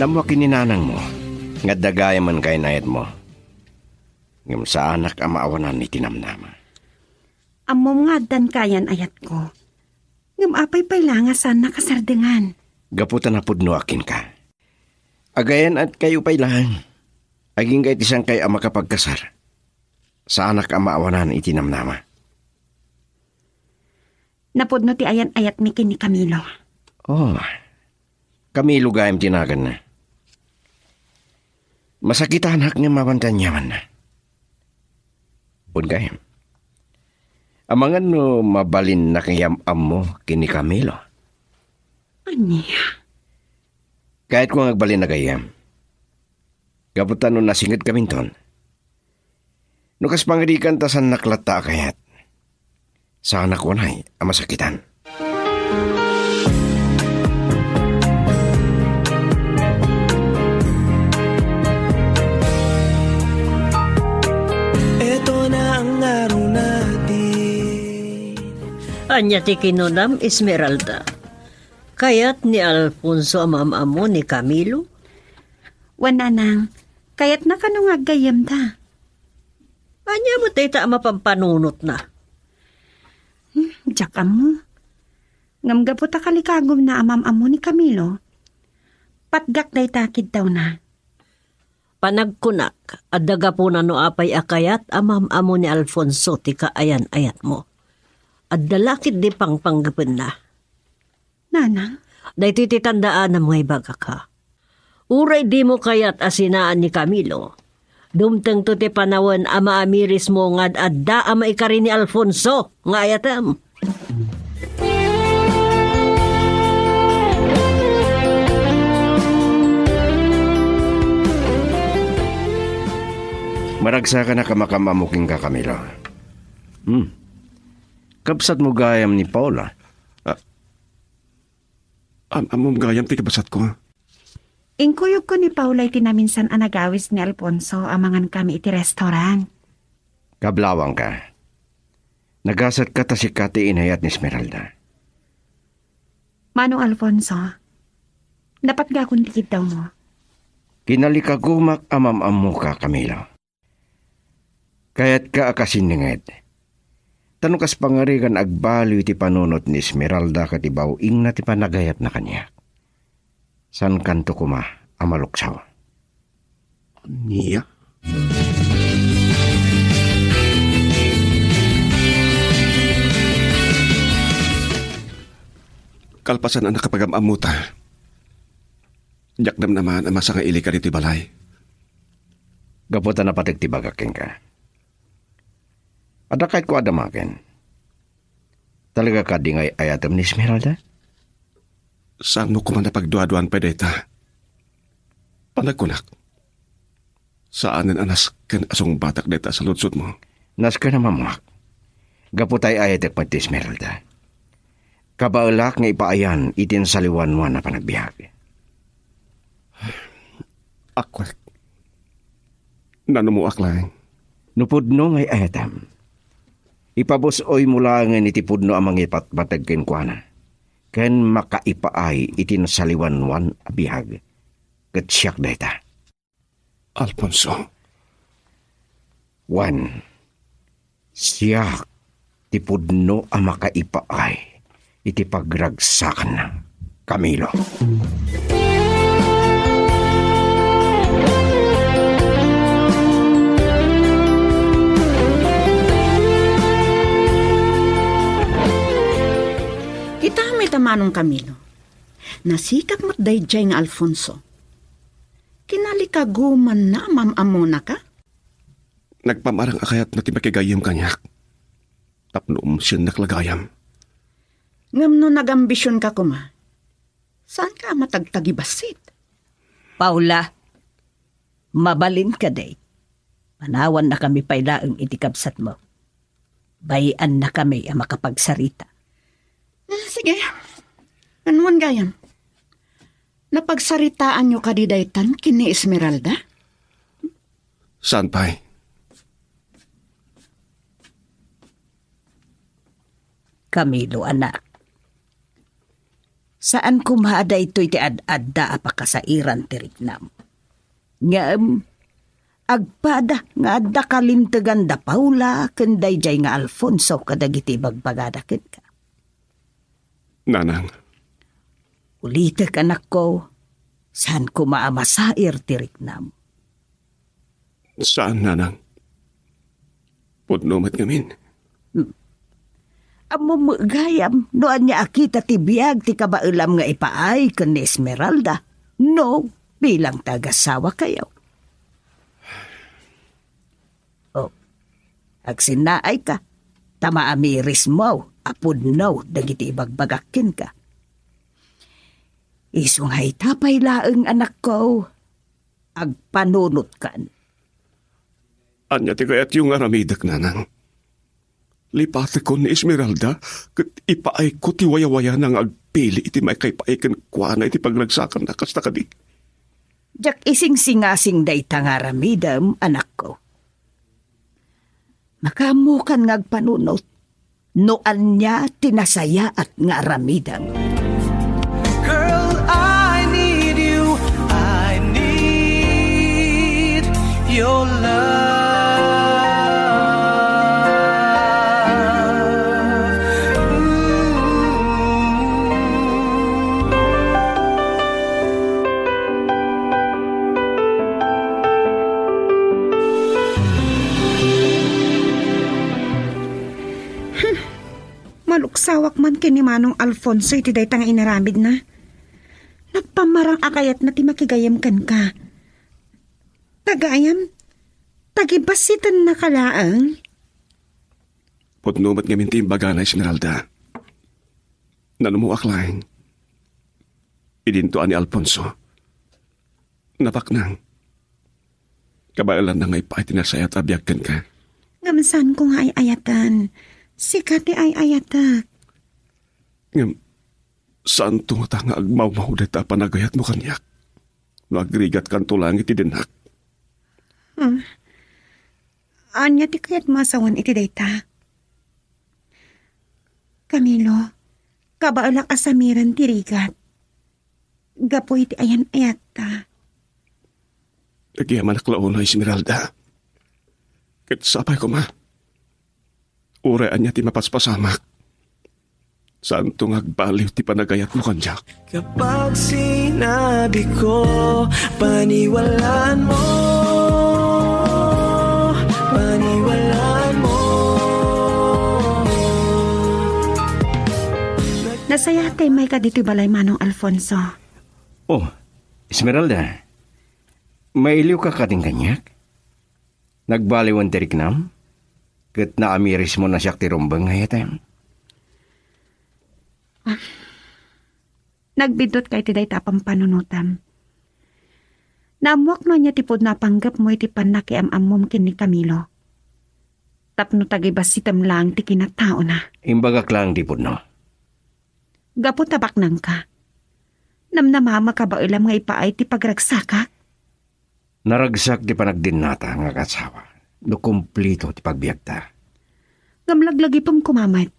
Nammo ken ni nanangmo nga adda gayam a kayan-ayatmo. Ngem saanak a maawanan iti namnama. Ammom nga addan kayan-ayatko. Ngem apay pay la nga saanna kasardengan? Gapu ta napudnoak kenka. Agayan-ayatkayo pay laeng. Agingga iti saankay a makapagkasar. Saanak a maawanan iti namnama. Napudno ti ayan-ayatmi ken ni Camilo. Oh, Camilo gayam ti naganna. Masakitanak ngem awan ti aniamanna. Wen gayam. Amangan no mabalinnak nga iyam-ammo ken ni Camilo. Ania? Kayatko nga agbalin a gayyem. Gapu ta no nasingedkaminton. No kas pangarigan ta saannak latta a kayat. Saanak unay a masakitan. Eto na ang araw natin. Ania ti kinunam, Esmeralda? Kayat ni Alfonso a maam-ammo ni Camilo? Wen, nanang, kayatna kano nga aggayyemda. Ania met dayta a mapampanunotna? Hmm, diak ammo. Ngem gapu ta kalikagumna a maam-ammo ni Camilo, patgak dayta a kiddawna. Panagkunak, adda gapuna no apay a kayat a maam-ammo ni Alfonso ti kaayan-ayatmo. Adda la ketdi pangpanggepenna. Nanang? Daytoy ti tandaanam nga ibagak, ha. Uray dimo kayat a sinaan ni Camilo, dumtengto ti panawen a maamirismo nga ad-adda a maikari ni Alfonso nga ayatem. Maragsakanak a makaam-ammo kenka, Camilo. Hmm. Kabsatmo gayam ni Paula. Ah, Am-, ammom gayam ti kabasatko. Inkuyogko ni Paula iti naminsan a nagawis ni Alfonso a mangankami iti restaurant. Kablawangka. Nagasatka ta sika ti inayat ni Esmeralda. Manong Alfonso, napatgakon ti kiddawmo. Kinalikagumak a maam-ammoka, Camilo. Kayatka a kasinninged. Ta no kas pangarigan agbaliw iti panunot ni Esmeralda ket ibaw-ingna ti panagayatna kaniak, saankanto koma a maluksaw. Ania? Kalpasan a nakapagam-ammota, diak namnamaan a masangailik ditoy balay. Gapu ta napateg ti bagak kenka. Adda kayatko a damagen. Talaga kadi nga ay-ayatem ni Esmeralda? Saanmo koma a pagduaduan pay dayta? Panagkunak, saanen a nasken a sungbatak dayta a saludsodmo. Nasken a mammuak. Gapu ta ay-ayatek met ti Esmeralda. Kabaelak nga ipaayan iti nasaliwanwan a panagbiag. Akwek. Nanumoak laeng. No pudno nga ay-ayatem, ipabus-oymo laengen iti pudno a mangipatpateg kenkuana, ken makaipaay iti nasaliwanwan a biag. Ket siak dayta. Alfonso. Wen, siak ti pudno a makaipaay iti pagragsakanna Camilo. Kita met a Manong Camilo. Nasikap met daydiay nga Alfonso. Kinalikagumanna a mam-ammonaka? Nagpamarang a kayatna ti makigayyem kaniak. Tapno umsiennak la gayam. Ngem no nagambisionka koma, saanka a matagtagibassit? Paula, mabalin kadi. Panawannakami pay laeng iti kabsatmo. Bay-annakami a makapagsarita. Ah, sige. Anuan gayam? Napagsaritaanyo kadi daytan ken ni Esmeralda? Saan pay? Camilo, anak. Saan koma a daytoy ti ad-adda a pakasairan ti riknam. Ngem, agpada nga adda kalintegan da Paula ken daydiay nga Alfonso kadagiti ibagbagada kenka. Nanang. Ulitek, anakko, saan koma a masair ti riknam. Saan, nanang. Pudno met ngamin. Hmm. Ammom met gayam no ania a kita ti biag ti kabaelam nga ipaay ken ni Esmeralda, no bilang ti agasawakayo. Oh, agsinnaayka, ta maamirismo a pudno dagiti ibagbagak kenka. Isu nga ita pay laeng, anakko, agpanunotkan. Ania ti kayatyo nga aramidek, nanang? Lipatekon ni Esmeralda ket ipaayko ti wayawayana nga agpili iti maikaipaay kenkuana iti pagragsakanna, kasta kadi? Diak isingsingasing dayta nga aramidem, anakko. Makaammokan nga agpanunot no ania ti nasayaat nga aramidem. Girl, I need you. I need your love. Ooh. Hmm. Maluksawak man ken ni Manong Alfonso iti dayta nga inaramidna. Nagpamarang a kayatna ti makigayyem kenka. Tagayam, tagibassitennaka laeng. Pudno met ngamin ti imbagana, Esmeralda. Nanummoak laeng. Idinto a ni Alfonso. Nabaknang. Kabaelanna nga ipaay ti nasayaat a biag kenka. Ngem saanko nga ay-ayaten. Sika ti ay-ayatek. Ngem, saanto ngata nga agmawmaw dayta a panagayatmo kaniak no agrigatkanto laeng iti dennak? Hmm. Ania ti kayatmo a sawen iti dayta? Camilo, kabaelak a samiren ti rigat gapu iti ayan-ayatta. Agyamanak la unay, Esmeralda. Ket sapay koma, uray ania ti mapaspasamak, saanto nga agbaliw ti panagayatmo kaniak. Kapag sinabi ko, paniwalaan mo, paniwalaan mo. Nasayaat ta immayka ditoy balay, Manong Alfonso. Oh, Esmeralda, mailiwka kadin kaniak? Nagbaliwen ti riknam? Ket naamirismo a siak ti rumbeng nga ayatem? Ah, nagbiddut ka iti dayta a pampanunotam. Naammuak no ania ti pudno a panggepmo iti pannakiam-ammom ken ni Camilo. Tapno tagibassitem laeng ti kinataona. Imbagak laeng ti pudno. Gapu ta baknangka. Namnamaem a kabaelam nga ipaay ti pagragsakak. Naragsak ti panagdinnata nga agasawa no kumplito ti pagbiagta. Ngem laglagipem koma met.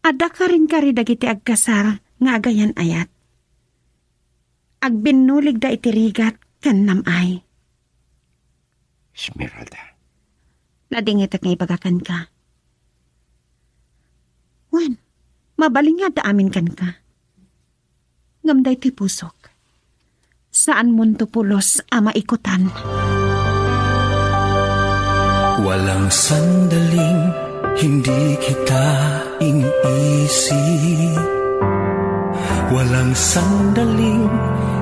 Adda karinkari dagiti agkasar nga agayan-ayat. Agbinnuligda iti rigat ken nam-ay. Esmeralda. Nadingitek nga ibaga kenka. Wen, mabalin nga adda amin kenka. ngem daytoy pusok. Saanmonto pulos a maikutan. Walang sandaling hindi kita iniisip. Walang sandaling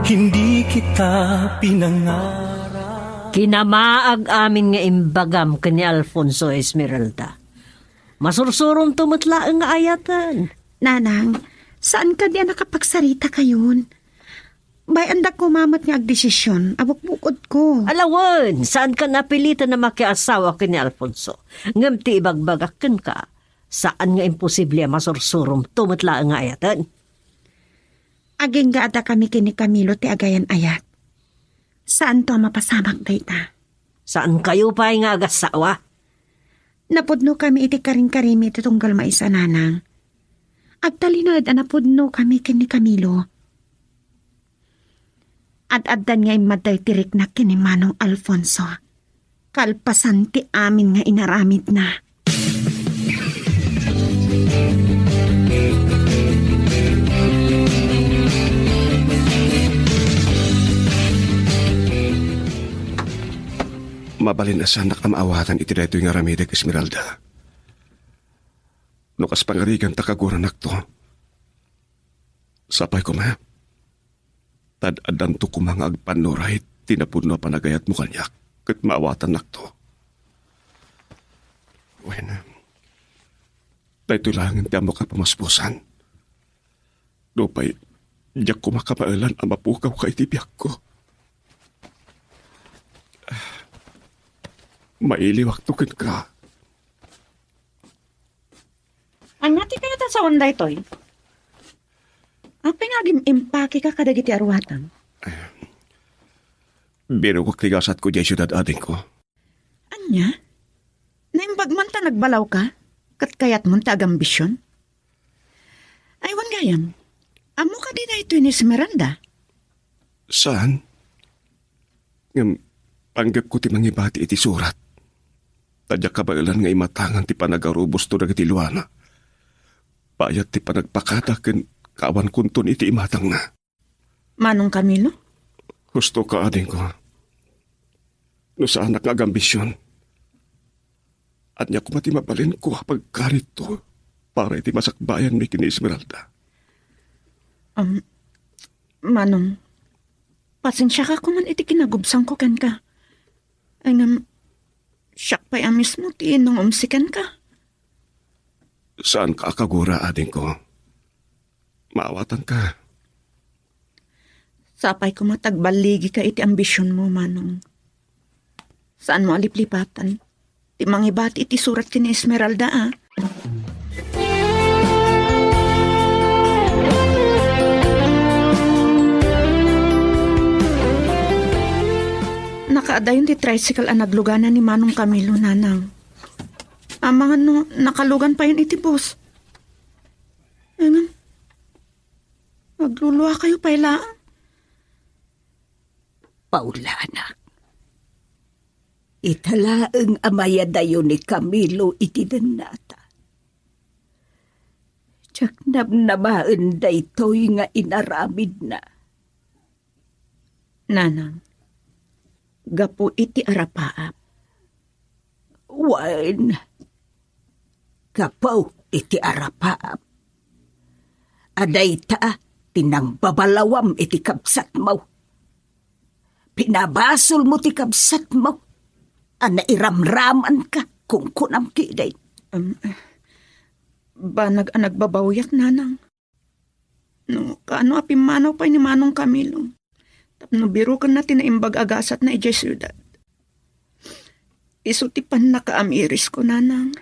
hindi kita pinangarap. Kinamaag amin nga imbagam ken ni Alfonso, Esmeralda. Masursuronto met laeng nga ayaten. Nanang, saan kadi a nakapagsarita kayon? Bay-andak koma met nga agdesisyon a bukbukodko. Alawen, saan ka napilitan a makiasawa ken ni Alfonso. Ngem ti ibagbagak kenka, saan nga imposible a masursuromto met laeng nga ayaten. Agingga a dakami ken ni Camilo ti agayan-ayat. Saanto a mapasamak dayta. Saankayo pay nga agasawa? Napudnokami iti karinkarimi iti tunggal maysa, Nanang. Agtalinaed a napudnokami ken ni Camilo. Ad-addan nga immadday ti riknak ken ni Manong Alfonso. Kalpasan ti amin nga inaramidna. Mabalin a saannak a maawatan iti daytoy nga aramidek, Esmeralda. No kas pangariganta, kaguranakto. Sapay koma, ta ad-addanto koma nga agpannuray ti napudno a panagayatmo kaniak, ket maawatannakto. Wen, daytoy laengen ti ammok a pamuspusan. Nupay diak koma kabaelan a mapukawka iti biagko, mailiwakto kenka. Ania ti kayat a sawen daytoy? Apay nga agim-impakeka kadagiti aruatam? Birokak ti gasatko diay siudad, adingko. Ania? Naimbag man ta nagbalawka? Ket kayatmon ta agambision? Ay, wen gayam, ammo kadi daytoy ni Esmeralda? Saan? Ngem panggepko ti mangibati iti surat. Ta diak kabaelan nga imatangan ti panagarubosto dagiti luana. Bayat ti panagpakada ken kaawankonton iti imatangna. Manong Camilo? Husto ka, adingko. No saanak nga agambision, ania koma ti mabalinko a pagkarito para iti masakbayanmi ken ni Esmeralda? Um, Manong, pasensiaka koman iti kinagubsangko kenka. Ay ngem, siak pay a mismo ti nangumsi kenka. Saanka a kagura, adingko. Maawatanka. Sapay koma ta agballigika iti ambisionmo, Manong. Saanmo a liplipatan ti mangibati iti surat ken ni Esmeralda, a? Nakaadayon ti tricycle a naglugana ni Manong Camilo, Nanang. Amangan no nakalugan payon iti bus. Ngem, agluluakayo pay laeng. Paula, anak. Ita laeng a mayadayo ni Camilo iti dennata. Diak namnamaen daytoy nga inaramidna. Nanang, gapu iti arapaap. Wen, gapu iti arapaap. A dayta ti nangbabalawam iti kabsatmo. Pinabasolmo ti kabsatmo a nairamramanka, kunkunam ketdin. Em, banag a nagbabawiak, Nanang. No, kaano a pimmanaw pay ni Manong Camilo tapno birokenna ti naimbag a gasatna idiay siudad? Isu ti pannakaamirisko, Nanang.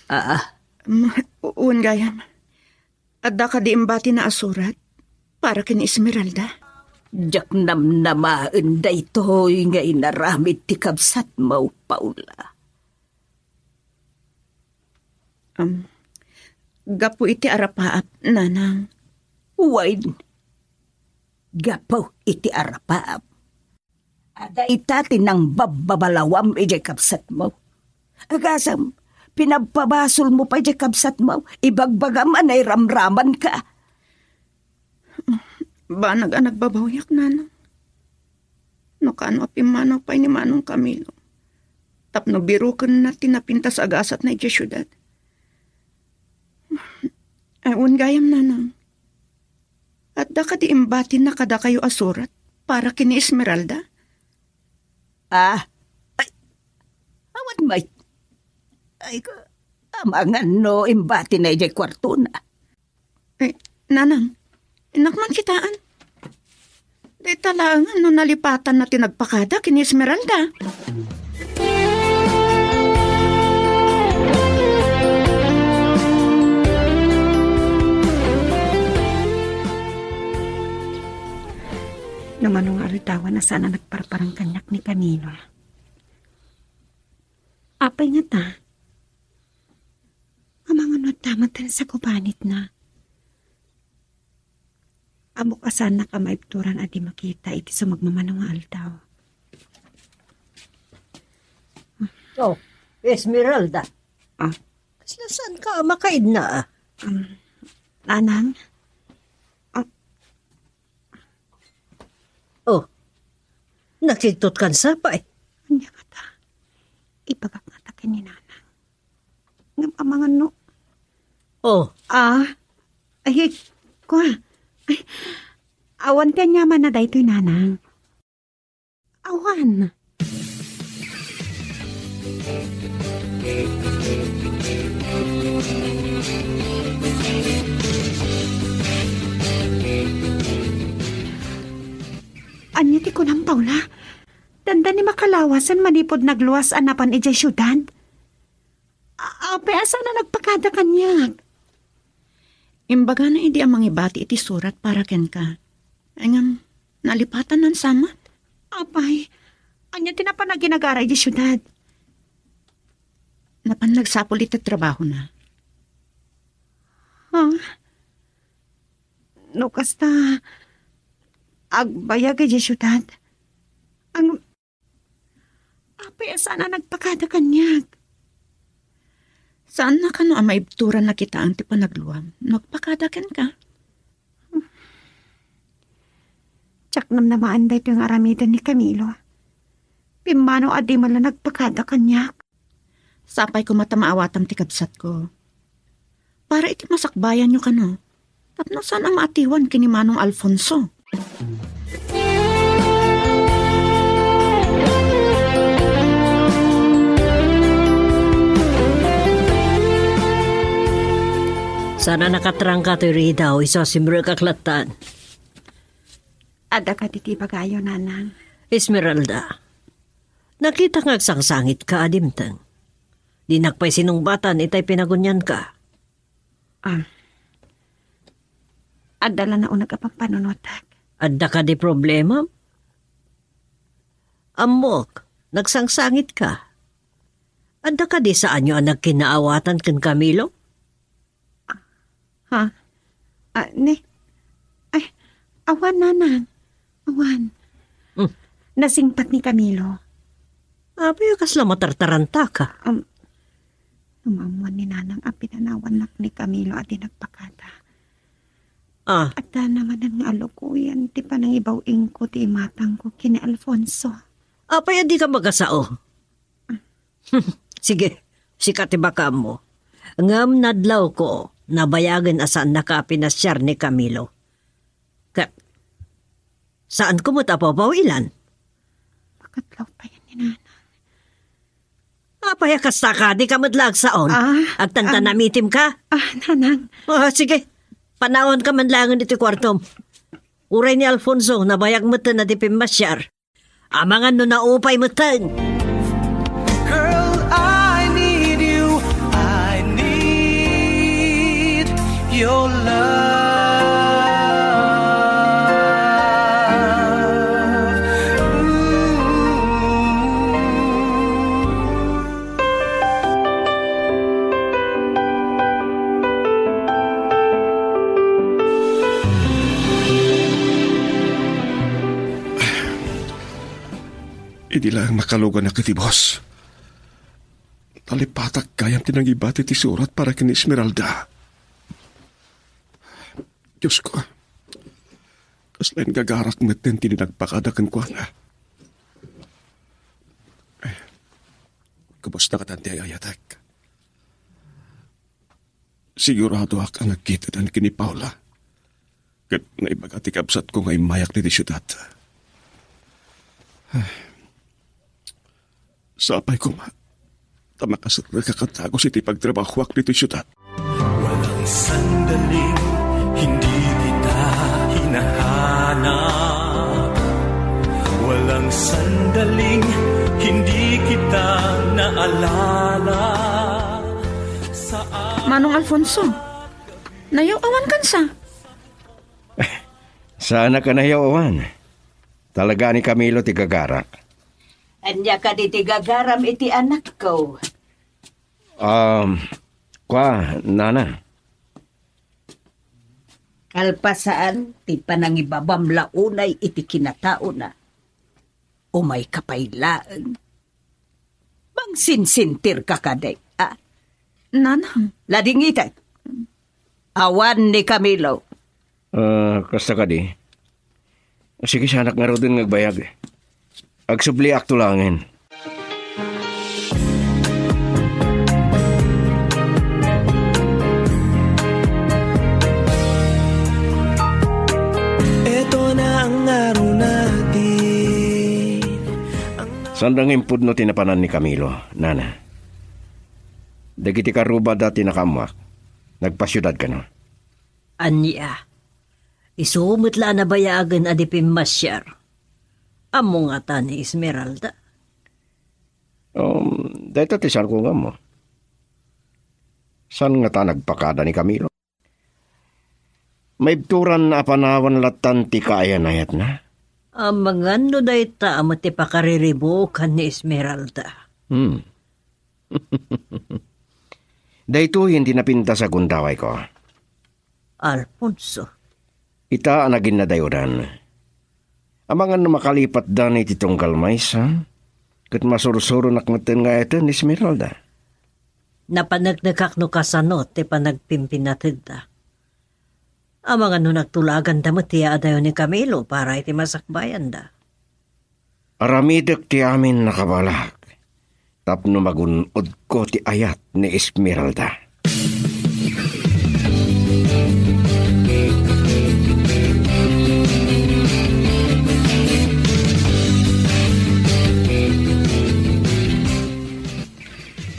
Ah. Ma-, u-, wen gayam. Adda kadi imbatina a surat para ken ni Esmeralda? Diak namnamaen daytoy nga inaramid ti kabsatmo, Paula. Um, gapu iti arapaap, Nanang. Wen, gapu iti arapaap. A dayta ti nangbabbabalawam idiay kabsatmo. Agasem, pinabpabasolmo pay idiay kabsatmo, ibagbagam a nairamramanka. Banag a nagbabawiak, nanang. No kano a pimmanaw pay ni Manong Camilo tapno birukenna ti napintas a gasatna idiay siudad. Ay, wen gayam, nanang. Adda kadi imbatina kadakayo a surat para ken ni Esmeralda? Ah, ay, awan met. Ay, ka-, amangan no imbatina idiay kuartona. Eh, nanang, innak man kitaan. Dayta laengen no nalipatanna ti nagpakada ken ni Esmeralda. No mano nga aldawan a saan a nagparparang kaniak ni Camilo. Apay ngata? Amangan no adda met ti sagubanitna. Ammok a saannak a maibturan a di makita iti sumagmamano nga aldaw. Oh, Esmeralda. Ah? Kasla saanka a makaidna, ah? Um, Nanang? Ah. Oh, nakigtot kan sapay. Ania ngata? Ibagak ngata ken ni Nanang. Ngem amangan no. Oh. Ah, ay, kua. Ay, awan ti aniamanna daytoy, Nanang. Awan. Ania ti kunam, Paula? Dandani makalawasen manipud nagluas a napan idiay siudad? A-, apay a saan a nagpakada kaniak? Imbagana idi a mangibati iti surat para kenka. Ngem, nalipatanna sa met. Apay, ania ti napan a ginagara idiay siudad? Napan nagsapul iti trabahona. Ha? No kasta, agbayag idiay siudad. Ang Apay a saan a nagpakada kaniak? Saanna kano a maibturan a kitaen ti panagluam no agpakada kenka? Diak namnamaen daytoy nga aramiden ni Camilo. Pimmanaw a di man la nagpakada kaniak. Sapay koma ta maawatam ti kabsatko. Para iti masakbayanyo kano, tapno saan a maatiwan ken ni Manong Alfonso. Saan a nakatrangka toy ridaw, isu a simrekak lattan. Adda kadi ti ibagayo, Nanang? Esmeralda, nakitak nga agsangsangitka a dimteng. Dinak pay sinungbatan itay pinagunianka. Ah. Adda la nauneg a pampanunotek. Adda kadi problema? Ammok, nagsangsangitka. Adda kadi saanyo a nagkinaawatan ken Camilo? Ha? Ah, ni? Ay, awan, Nanang. Awan. Hmm. Nasingpat ni Camilo. Apay a kasla matartarantaka? Um, no maammuan ni Nanang a pinanawannak ni Camilo a di nagpakada. Ah. Adda manen nga alukoyan ti panangibaw-ingko ti imatangko ken ni Alfonso. Apay a dika magasao? Sige, sika ti makaammo. Ngem nadlawko, nabayagen a saannaka a pinasiar ni Camilo. Ket, saanko met a papawilan. Makatlaw pay ni Nanang. Apay a kasta ka, dika met la agsaon. Ah, agtantanamitim ka? Ah, Nanang. Ah, sige, panawanka man laengen iti kuartom. Uray ni Alfonso, nabayag metten a di pimmasiar. Amangan no naupay metten. Girl, I need you. I need your love. Ooh. Idi laeng makaluganak iti bus, nalipatak gayam ti nangibati ti surat para ken ni Esmeralda. Diosko, Kasla ingagarak metten ti di nagpakada kenkuana. Eh, kumusta katan ti ay-ayatek? Siguradoak a nagkitadan ken ni Paula. Ket naibaga ti kabsatko nga immayak ditoy siudad. Sapay koma ta makaserrek a kadagus iti pagtrabahoak ditoy siudad. Walang sandaling hindi kita hinahanap. Walang sandaling hindi kita naalala. Sa Manong Alfonso, nayaw-awan kansa? Saanak a nayaw-awan. Talaga ni Camilo ti gagarak. Ania kadi ti gagaram iti anakko? Um, kwa, nana. Kalpasan ti panangibabam la unay iti kinataona. Umayka pay laeng. Mangsinsintirka kadi, a? Nanang. Ladingitek. Awan ni Camilo. Ah, kasta kadi. Sige, saanak ngaruden nga agbayag. Agsubliakto laengen. Eto na ang araw natin. Saanda nga impudno ti napanan ni Camilo, nana. Dagiti karubada ti nakaammoak. Nagpasiudad kano? Ania? Isu met la a nabayaagen a di pimmasiar. Ammo ngata ni Esmeralda? Um, dayta ti saanko nga ammo. Saan ngata nagpakada ni Camilo? Maibturan a panawan lattan ti kaayan-ayatna. Amangan no dayta met ti pakariribuokan ni Esmeralda. Hmm. Daytoyen ti napintas a gundawayko. Alfonso. Ita a naginnadayodan. Amangan no makalipatdan iti tunggal maysa, ket masursuronak metten nga ayaten ni Esmeralda. Napaneknekak no kasano ti panagpimpinatedda. Amangan no nagtulaganda met ti yaadayo ni Camilo para iti masakbayanda. Aramidek ti amin a kabalak tapno magun-odko ti ayat ni Esmeralda.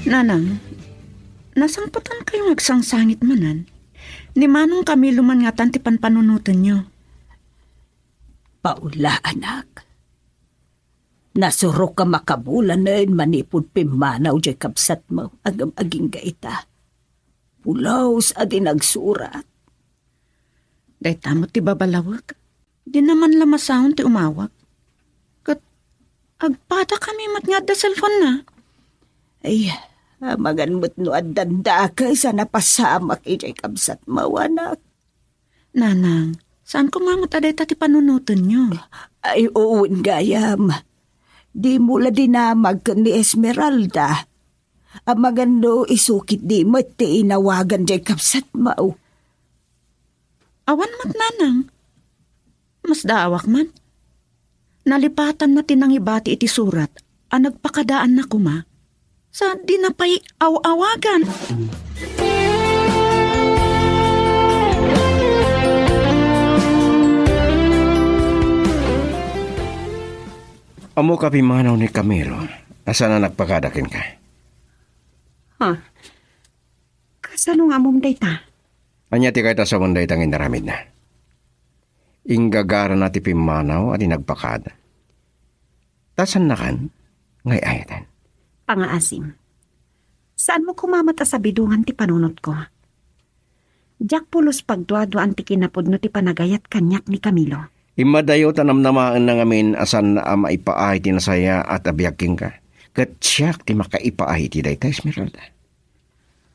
Nanang, nasangpetankayo nga agsangsangit manen? Ni Manong Camilo man ngatan ti panpanunotenyo. Paula, anak. Nasurok a makabulanen manipud pimmanaw diay kabsatmo, ngem agingga ita. Pulos a di nagsurat. Dayta met ti babalawek. Dina man la masaon ti umawag. Ket agpadakami met nga adda cellphone-na. Ay, amangan met no addan dakes a napasamak idiay kabsatmo, anak. Nanang, saan koma met a dayta ti panunotenyo? Ay, wen gayam. Dimo la dinamag ken ni Esmeralda. Amangan no isu ketdi met ti inawagan diay kabsatmo. Awan met, nanang. Masdaawak man. Nalipatanna ti nangibati iti surat a nagpakadaanna koma, sa dina pay aw-awagan. Ammoka pimmanaw ni Camilo a saan a nagpakada kenka? Ha? Kasano nga ammom dayta? Ania ti kayat a sawen dayta nga inaramidna? Inggagarana ti pimmanaw a di nagpakada. Ta saannakan nga ay-ayaten. Pangaasim. Saanmo koma met a sabidongan ti panunotko. Diak pulos pagduaduaan ti kinapudno ti panagayat kaniak ni Camilo. Immadayo ta namnamaenna ngamin a saanna a maipaay ti nasayaat a biag kenka. Ket siak ti makaipaay iti dayta, Esmeralda.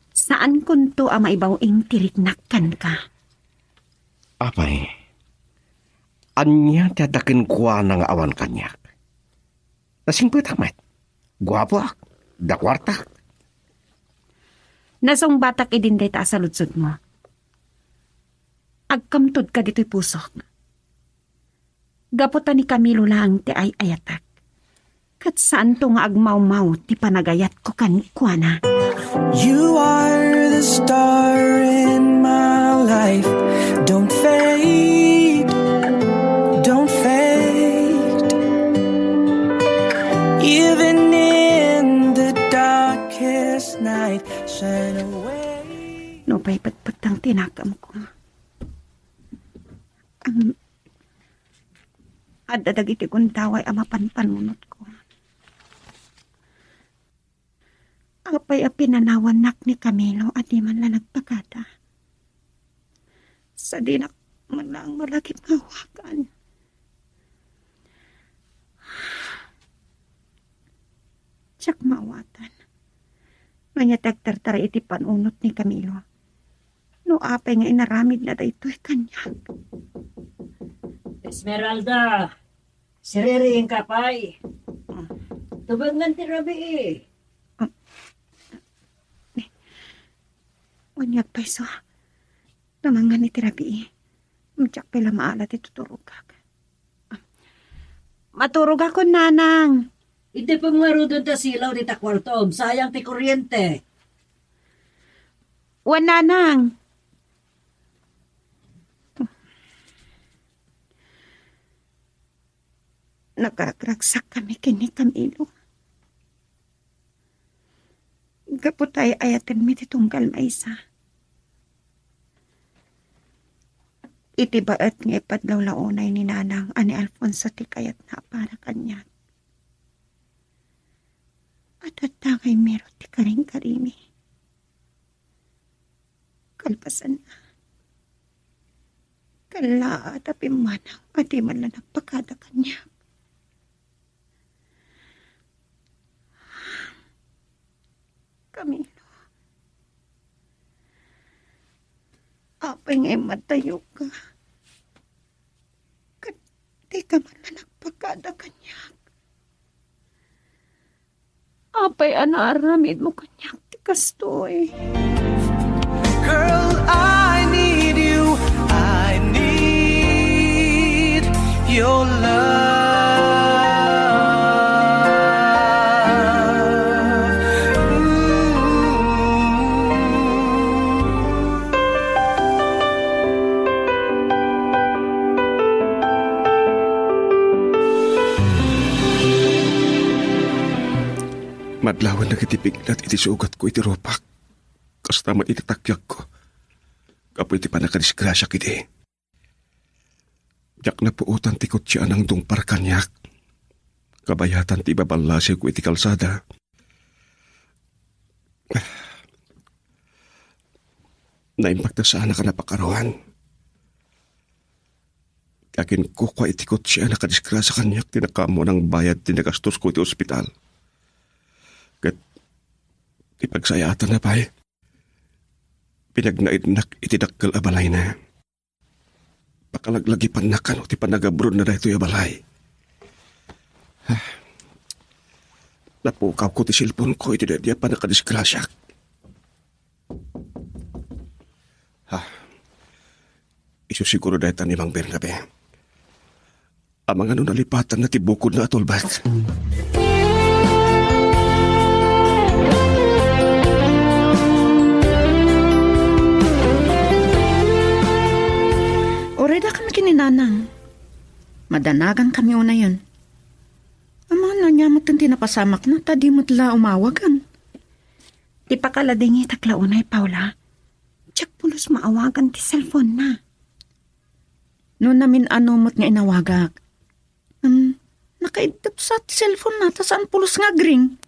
Saankonto a maibaw-ing ti riknak kenka. Apay, ania ti adda kenkuana nga awan kaniak? Nasingpetak met. Guapoak. Adda kuartak. Nasungbatak idin dayta a saludsodmo. Agkamtodka ditoy pusok. Gapu ta ni Camilo laeng ti ay-ayatek. Ket saanto nga agmawmaw ti panagayatko kenkuana. You are the star in my life. Don't fade, don't fade. Even in the darkest night, shine away. Nupay petpetang ti nakamko. Ang adda dagiti gundaway a mapanpanunotko. Apay a pinanawannak ni Camilo a di man la nagpakada? Sadinak man lang malagip nga awagan. Diak maawatan. Ania ti agtartara iti panunot ni Camilo? No apay nga inaramidna daytoy kaniak? Esmeralda, siririingka pay. Tubengan ti rabii. Wen nga agpayso, tumengan iti rabii. Diak pay la maala ti tuturogak. Maturogakon, Nanang. Idi pay ngaruden ta silaw dita kuartom, sayang ti kuryente. Wen, Nanang. Nakagragsakkami ken ni Camilo. Gapu ta ay-ayatenmi ti tunggal maysa. Iti baet nga ipadlawlawnay ni Nanang a ni Alfonso ti kayatna a para kaniak, adda ngay meron ti karingkarimi. Kalpasanna, kallaat a pimmanaw a di man la nagpakada kaniak. Camilo, apay nga immatayoka? Ket dika man la nagpakada kaniak. Apay a naaramidmo kaniak ti kastoy? Girl, I need you. I need your love. Ooh. Madlawen dagiti pignat iti sugatko iti rupak, kasta met iti takyagko, gapu iti pannakadisgrasiak idi. Diak napuotan ti kotse a nangdungpar kaniak. Kabayatan ti ibaballasiwko iti kalsada. Naimbag ta saanak a napakaruan. Aginkukua iti kotse a nakadisgrasya kaniak ti nakaammo a nangbayad ti nagastosko iti ospital. Ket ti pagsayaatanna pay, pinagnaednak iti dakkel a balayna. Pakalaglagipannak kano ti pannagabronna daytoy a balay. Ah, napukawko ti cellphone-ko iti daydi a pannakadisgrasiak. Ah, isu siguro dayta ni Mang Bernabe. Amangan no nalipatanna ti bukodna a tulbek. Uray dakami ken ni Nanang. Madanagankami unayen. Amangan no ania met ti napasamakna ta di met la umawagan. Ti pakaladingitak la unay, Paula. Diak pulos maawagan ti cellphone-na. No namin-ano met nga inawagak, em, nakaiddep sa ti cellphone-na ta saan pulos nga agring.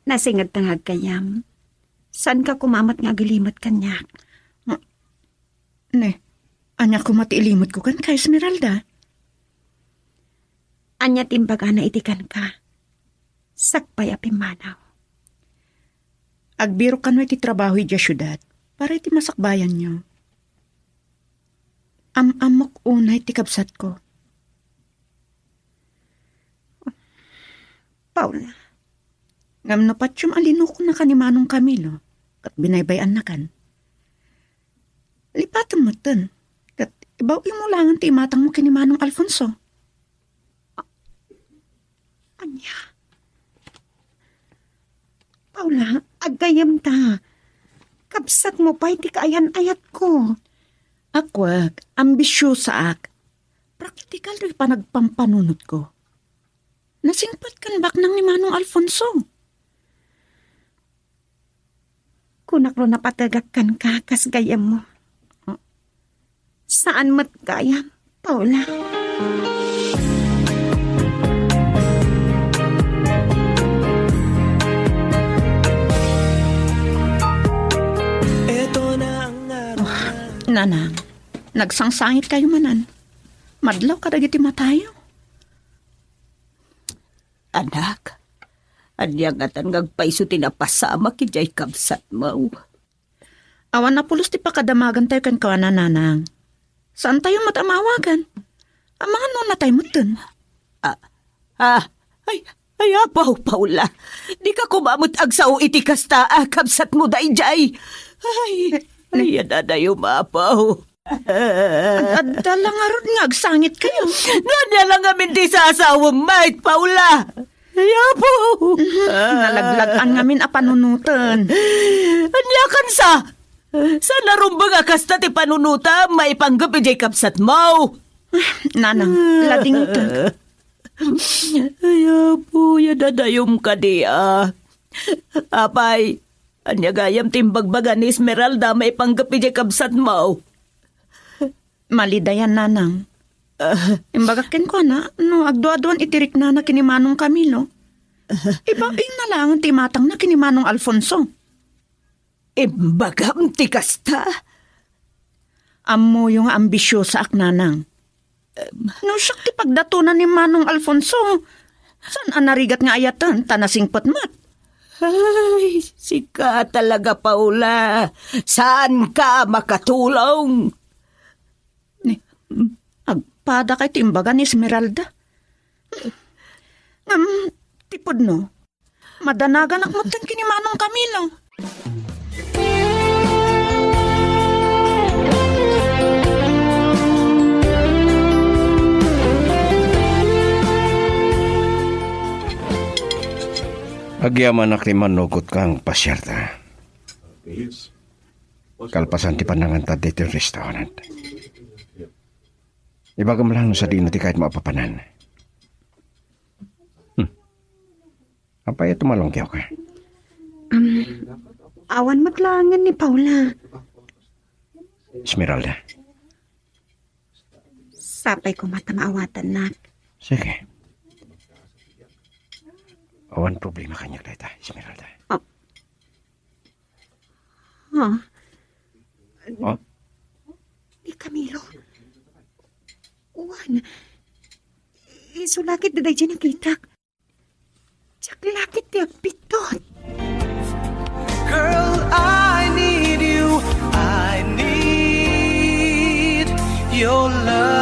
Nasingedta nga aggayyem. Saanka koma met nga agilimut kaniak. Ah, ne, ania koma ti ilimetko kenka, Esmeralda? Ania ti imbagana iti kenka? Sakbay a pimmanaw. Agbirok kano iti trabaho idiay siudad para iti masakbayanyo. Am-ammok unay ti kabsatko. Paula. Ngem no patiem a linukonaka ni Manong Camilo, ket binaybay-annakan, lipatem metten, ket Baw-im mo langen ti imatangmo ken ni Manong Alfonso. A-, ania? Paula, aggayyemta. Kabsatmo pay ti kaayan-ayatko. Akwek, ambisiosaak. Praktikal ti panagpampanunotko. Nasingpet ken baknang ni Manong Alfonso. Kunak no napategak kenka kas gayyemmo. Saan met gayam, Paula. Eto na ang araw. Oh, Nanang, nagsangsangit kayo manen. Madlaw kadagiti matayo. Anak, ania ngatan nga agpayso ti napasamak idiay kabsatmo? Awan a pulos ti pakadamagantayo kenkuana, Nanang. Saantayo met a maawagan. Amangan no natay metten. Ah, ah, ay, ay, apo, Paula. Dika koma met agsao iti kasta a kabsatmo daydiay. Ay, ay, adadayo, apo. Ad-, adda la ngarud nga agsangit kayo. No ania la ngamin ti sasawem met, Paula? Ay, apo. Mhm. Nalaglag-an ngamin a panunoten. Ania kansa? Saan a rumbeng a kasta ti panunotam maipanggep idiay kabsatmo? Nanang, ladingtek. Ay, apo, adadayom kadi a. Apay, ania gayam ti imbagbaga ni Esmeralda maipanggep idiay kabsatmo? Malidayan, Nanang. Ah. Imbagak kenkuana, no agduaduan iti riknana ken ni Manong Camilo. Ah. Ibaw-im na laeng ti imatangna ken ni Manong Alfonso. Imbagam ti kasta? Ammoyo nga ambisiosaak, Nanang. Em. No siak ti pagdatonan ni Manong Alfonso, saan a narigat nga ayaten ta nasingpet met? Ay, sika talaga, Paula. Saan ka makatulong? Ni, agpada kay ti imbaga ni Esmeralda. Ngem, ti pudno, madanaganak metten ken ni Manong Camilo. Agyamanak ti mannugot kang pasiarta. Kalpasan ti panangantad ditoy restaurant. Ibagam lang no sadino ti kayatmo a papanan. Hmm. Apay a tumalongkiw ka? Um, awan met laengen ni Paula. Esmeralda. Sapay koma ta maawatannak. Sige. Awan problema kaniak dayta, Esmeralda. Oh. Ha? Oh? Ni Camilo. Wan. Isu la ket daydiay nakitak. Diak la ket ti agpittot. Girl, I need you. I need your love.